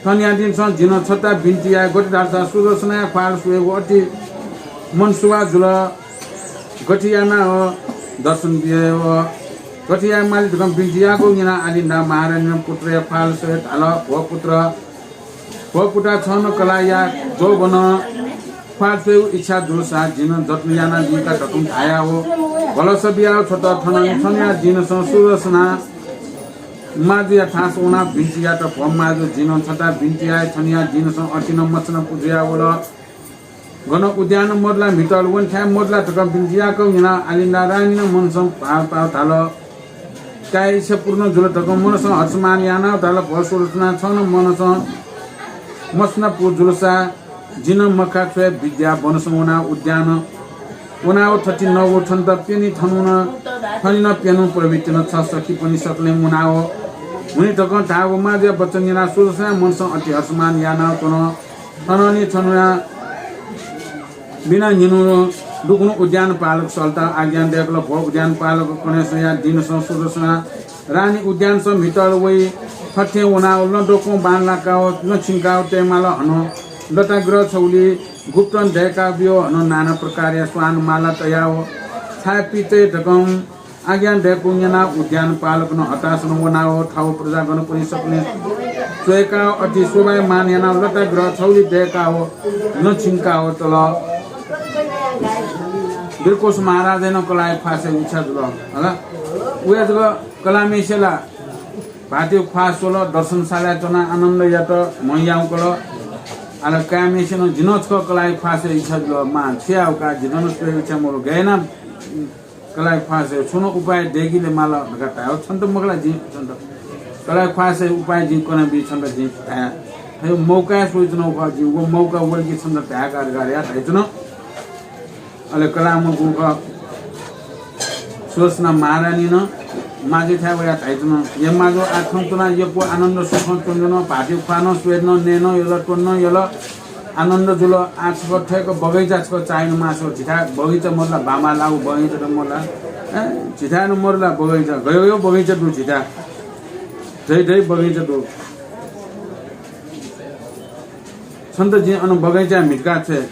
थनया दिनसं जिं छता बिन्ति याये, गथे धालसा सुदर्शनया ख्वाल स्वयेगु अति मनसुवा जुल। गथे यानाः दर्शन बिये व गथे याये माली धकं बिन्ति याःगु न्यनाः आलिन्दा महारानीं पुत्रया ख्वाल स्वये धाल, भो पुत्र, भो पुता, छं नं कलाया जोबनं ख्वाल स्वयेगु इच्छा जुलसा जिं जतन यानादी का धकं धाया व भलस बिया व छता थन, थनया दिनसं सुदर्शना माजुया थासय् वनाः बिन्ति यात, भो माजु, जिं छता बिन्ति याये, थनया दिनसं अतिनं मचना पुजुया वल। गन उद्यान मदुला, म्हितल वनेथाय् मदुला धकं बिन्ति याःगु न्यनाः आलिन्दा रानीं मनसं भाव भाव धाल। काय् इच्छा पूर्ण जुल धकं मनसं हर्षमान यानाः धाल, भो सुदर्शना, छं नं मनसं मसना पु जुलसा जिं नं मखा छ्वये विद्या बनसं वनाः उद्यान वनाः थति नगु छन्त प्यनी थनुन थनिन प्यनु प्रवृत्तिन छ सखीपनि सकलें मुनाः हुनि धकं धाःगु माजुया वचन न्यनाः सुदर्शना मनसं अति हर्षमान यानाः च्वन। थनंलि छन्हुया बिना न्हिन्हु दुगुन उद्यान पालक सल्ता आज्ञा दय्‌कल, भो उद्यान पालक कन्हय्‌संया दिनसं सुदर्शना रानी उद्यानसं म्हितल वइ। थथे वनाः लँ दक्वं बांलाकाः लँ छिंकाः तयेमाल। हनं लताग्रह छगुलि गुप्तं दय्‌का ब्यु। हनं नाना प्रकारया स्वान माला तयाः छाय् पितये धकं आज्ञा दय्‌कूगु न्यनाः उद्यान पालकनं हतासनं वनाः थव प्रजागणपनि सकलें च्वय्‌काः अति शोभायमान यानाः लताग्रह छगुलि दय्‌काः लँ छिंकाः तल। बिरकोस महाराजया नं कलाया ख्वाः स्वयेगु इच्छा जुल। हला, उया जक कलाःम्हेसिया ला भाःतया ख्वाः स्वल, दर्शनशालाय् च्वनाः आनन्द यात, म्ह याउँकल। आः ला काय्‌म्हेसिनं जिं नं छकः कलाया ख्वाः स्वयेगु इच्छा जुल, मां, छु याये का, जिं नं स्वयेगु इच्छा मदु, गय् यानाः कलाया ख्वाः स्वये, छुं नं उपाय दय्‌केले माल धकाः धायेगु। छन्त मखु ला जिं छन्त कलाया ख्वाः स्वयेगु उपाय जिं कनाबी, छन्त जिं धाये। थ्व मौका स्वयाच्वनागु खः जिं, व मौका वल कि छन्त धाये का धकाः धाइच्वन। अले कलाःम्ह गुगु खः सुदर्शना महारानीं माजुथाय् वयाः धाइच्वन, हे माजु, आः थन च्वनाः यक्व आनन्द सुखं च्वनाच्वन, भाःतया ख्वाः नं स्वये नं, नये नं यल, त्वने नं यल, आनन्द जुल। आः छकः थ्व बगैँचा छकः चाःहिन मास्ति, झीथाय् बगैँचा मदुला, बांबांलाःगु बगैँचा नं मदुला। ए, झीथाय् नं मदुला बगैँचा, गय् गय् बगैँचा दु झीथाय्, धै धै बगैँचा दु। छन्त जिं अन बगैँचाय् म्हितका छ्वये।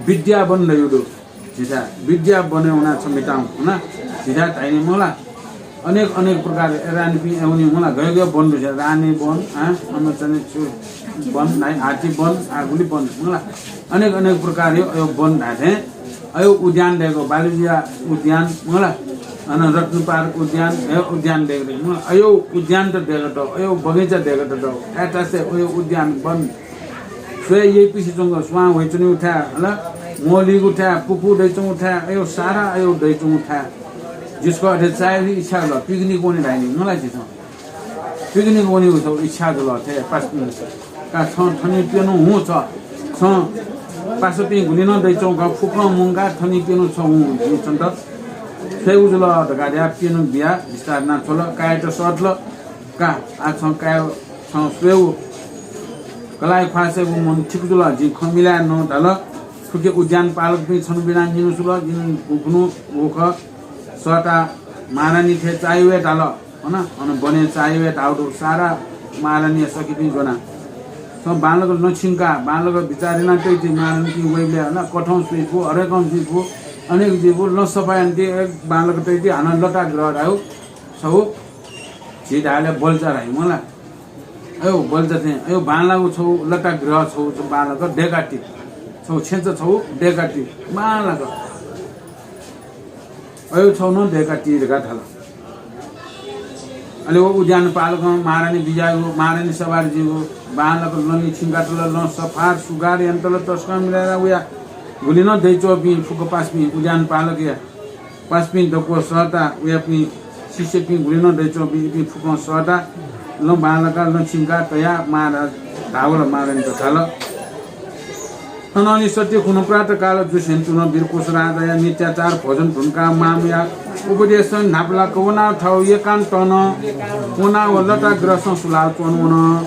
विद्या बन धइगु दु। झीथाय् विद्या बनय् वनाः छ म्हितां हुँ ना। झीथाय् धाइनि मला, अनेक अनेक प्रकार, ए, रानीपिं, ए, वनी मला, गय् गय् बन दु झीथाय्, रानी बन, आ, अन चाहिँ छु बन, नाइ, हाथी बन, आ, गुलि बन मला, अनेक अनेक प्रकार यो, यो बन धाये थें, अयो उद्यान दय्‌कू, बालुजिया उद्यान मला, अन रत्नपार उद्यान, अयो उद्यान दय्‌कू मला, अयो उद्यान त दय्‌कू, अयो बगैँचा दय्‌कू, ए, तासे अयो उद्यान बन। स्वये यइपुसे च्वंक स्वां वइच्वनीगु थाय्, हला, म्वःलीगु थाय्, पुपु दइच्वंगु थाय्, अयो सारा अयो दइच्वंगु थाय्। जिसक अथे चायेगु इच्छा जुल, पिकनिक वने धाइनि मला जिसं। पिकनिक वनेगु इच्छा जुल, अथे पास्पिनिस। का छं थनिं प्यन्हु हुँ छ, छं पासापिं गुलि नं दइच्वंगु फुक्कं मुंकाः थनिं प्यन्हु छ हुँ जिं छन्त छ्वयेगु जुल धकाः धयाः प्यन्हु बियाः बिस्तार यानाः छ्वल। कायेत सःतल। का, आः छं काय्, छं स्वयेगु कलाःया ख्वाः सयेगु मन ठीक जुल। जिं खँ मिलाये नं धाल। थुकी उद्यान पालकपिं छन्हु बिनाः निन्हु सुल। जिं गुखुन्हु व खँ सःताः महारानी थें चाःहिउ हे धाल। अन, अन बने चाःहिउ हे धाःगु दु। सारा महारानीया सखीपिं ज्वनाः छं बांलाक लँ छिंकाः बांलाक बिचाः याना तइति। महारानीपिं वइबलय् अन कथं जुइफु, हरेकं जुइफु, अनेक जुइफु, लँ सफा यानाति, बांलाक तइति। हानं लताग्रह धाःगु छगू झी धाःबलय् बल्चा धाइ मला। अयो बल्चा थें, अयो बांलाःगु छगू लताग्रह छगू, छगू बांलाक दय्काति। छगू छेँचा छगू दय्काति। बांलाक अयो छगू नं दय्काति धकाः धाल। अले व उद्यान पालकं महारानी बिज्याःगु, महारानी सवार जुइगु, बांलाक लँ छिंकातल, लँ सफा सुग्घर यानातल, तसकं मिलायेत वया गुलि नं दइच्वंपिं फुक्क पासापिं उद्यान पालकया पासापिं दक्व सःताः वयापिं शिष्यपिं गुलि नं दइच्वंपिं इपिं फुक्कं सःताः लँ बांलाकाः लँ छिंकाः तयाः महाराज धाःवल। महारानीत धाल, थनंलि सत्य खुन्हु प्रातःकाल जुसें तुं वीरकुश राजाया नित्याचार भोजन धुंकाः मामया उपदेशं न्हापालाक वनाः थव एकान्तनं वनाः व लताग्रहसं सुलाः च्वनावन।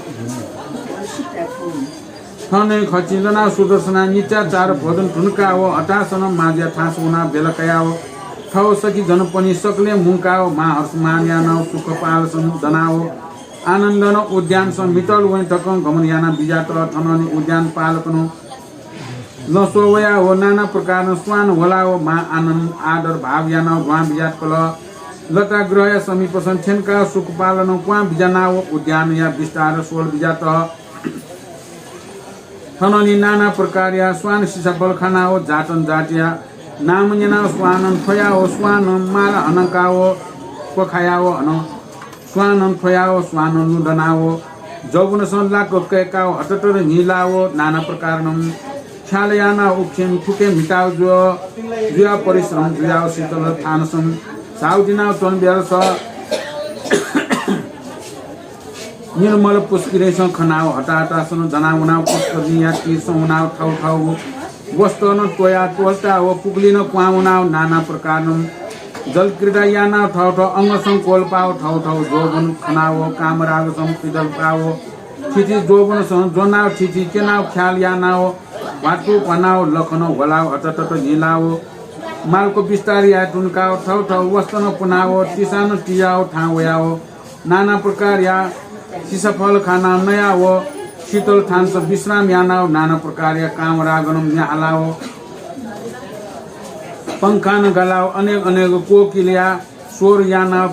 थनंलि खचिं दनाः सुदर्शना नित्याचार भोजन धुंकाः व हतासनं मांजुया थासं वनाः ब्यलकायाः व थव सखी जनपनि सकलें मुंकाः व महाहर्ष मान यानाः व सुख पालसं दनाः व आनन्दनं उद्यानसं मितल वने तकं गमन यानाः बिज्यात। थनंलि उद्यान पालकनं लँ स्वः वयाः व नाना प्रकारनं स्वान ह्वलाः व महा आनन्द आदर भाव यानाः व दुहां बिज्यातकल। लताग्रहया समीपसं थ्यंकाः सुख पालनं क्वहां बिज्यानाः व उद्यानया विस्तार स्वल बिज्यात। थनंलि नाना प्रकारया स्वान सिसाफल खानाः व जातन जातया नाम न्यनाः स्वानं थ्वयाः व स्वानं माला हनंकाः व क्वखायाः व हनं स्वानं थ्वयाः व स्वानं लुँ दनाः व जौवनसं लाक्क कय्काः व हतटत न्हिलाः व नाना प्रकारनं ख्याल यानाः उखें थुखें म्हिताः जुयाः जुयाः परिश्रम जुयाः व शीतल थानसं झाःगु दिनाः च्वन ब्यलस निर्मल पुष्करिणीसं खनाः व हताहतासनं दनाः वनाः पुष्करिणीया तीरसं वनाः थव थव वस्त्रनं त्वयाः त्वलताः व पुगुलिनं क्वहां वनाः नाना प्रकारनं जलक्रीडा यानाः थव थव अंगसं क्वलपाः व थव थव जौवन खनाः व कामरागसं पिदलपाः व थीथी जौवनसं ज्वनाः व थीथी क्यनाः व ख्याल यानाः व भ्वातु भ्वानाः व लखनं ह्वलाः व हतटत न्हिलाः व मालको विस्तार याये धुंकाः व थव थव वस्त्रनं पुनाः व तिसानं तियाः व थाहां वयाः व नाना प्रकारया सिसाफल खानाः नयाः व शीतल थानसं विश्राम यानाः व नाना प्रकारया कामरागनं म्ये हालाः व पंखानं गालाः व अनेक अनेक कोकिलया स्वर यानाः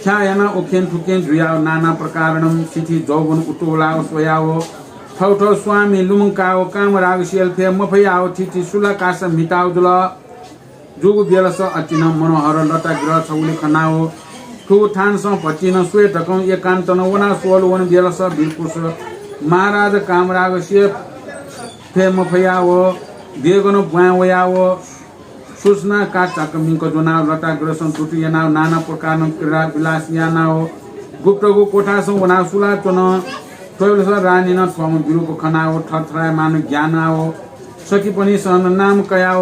ख्याः यानाः उखें थुखें जुयाः व नाना प्रकारनं थीथी जौवन उत्तुलाः व स्वयाः व थव थव स्वामी लुमंकाः व कामरागसित अल्फय् मफयाः व थीथी सुलाकासं म्हिताः जुल। जूगु ब्यलस अतिनं मनोहर लताग्रह छगुलि खनाः व थुगु थानसं भतिनं स्वये धकं एकान्तनं वनाः स्वल वन ब्यलस वीरकुश महाराज कामरागसित अल्फय् मफयाः व देगनं ब्वाँय् वयाः व सुसना का चाक्क मिंक ज्वनाः लताग्रहसं दुत यानाः नाना प्रकारनं क्रीडा विलास यानाः गुप्तगु कोठासं वनाः सुलाच्वन। थ्वबलस रानीनं थ्वम्ह वीरकुश खनाः थरथरायमान ग्यानाः सखीपनिसं नाम कयाः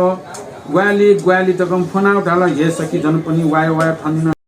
ग्वाहालि ग्वाहालि तकं फ्वनाः धाल, हे सखी जनपनि, वायो वायो, थनिनं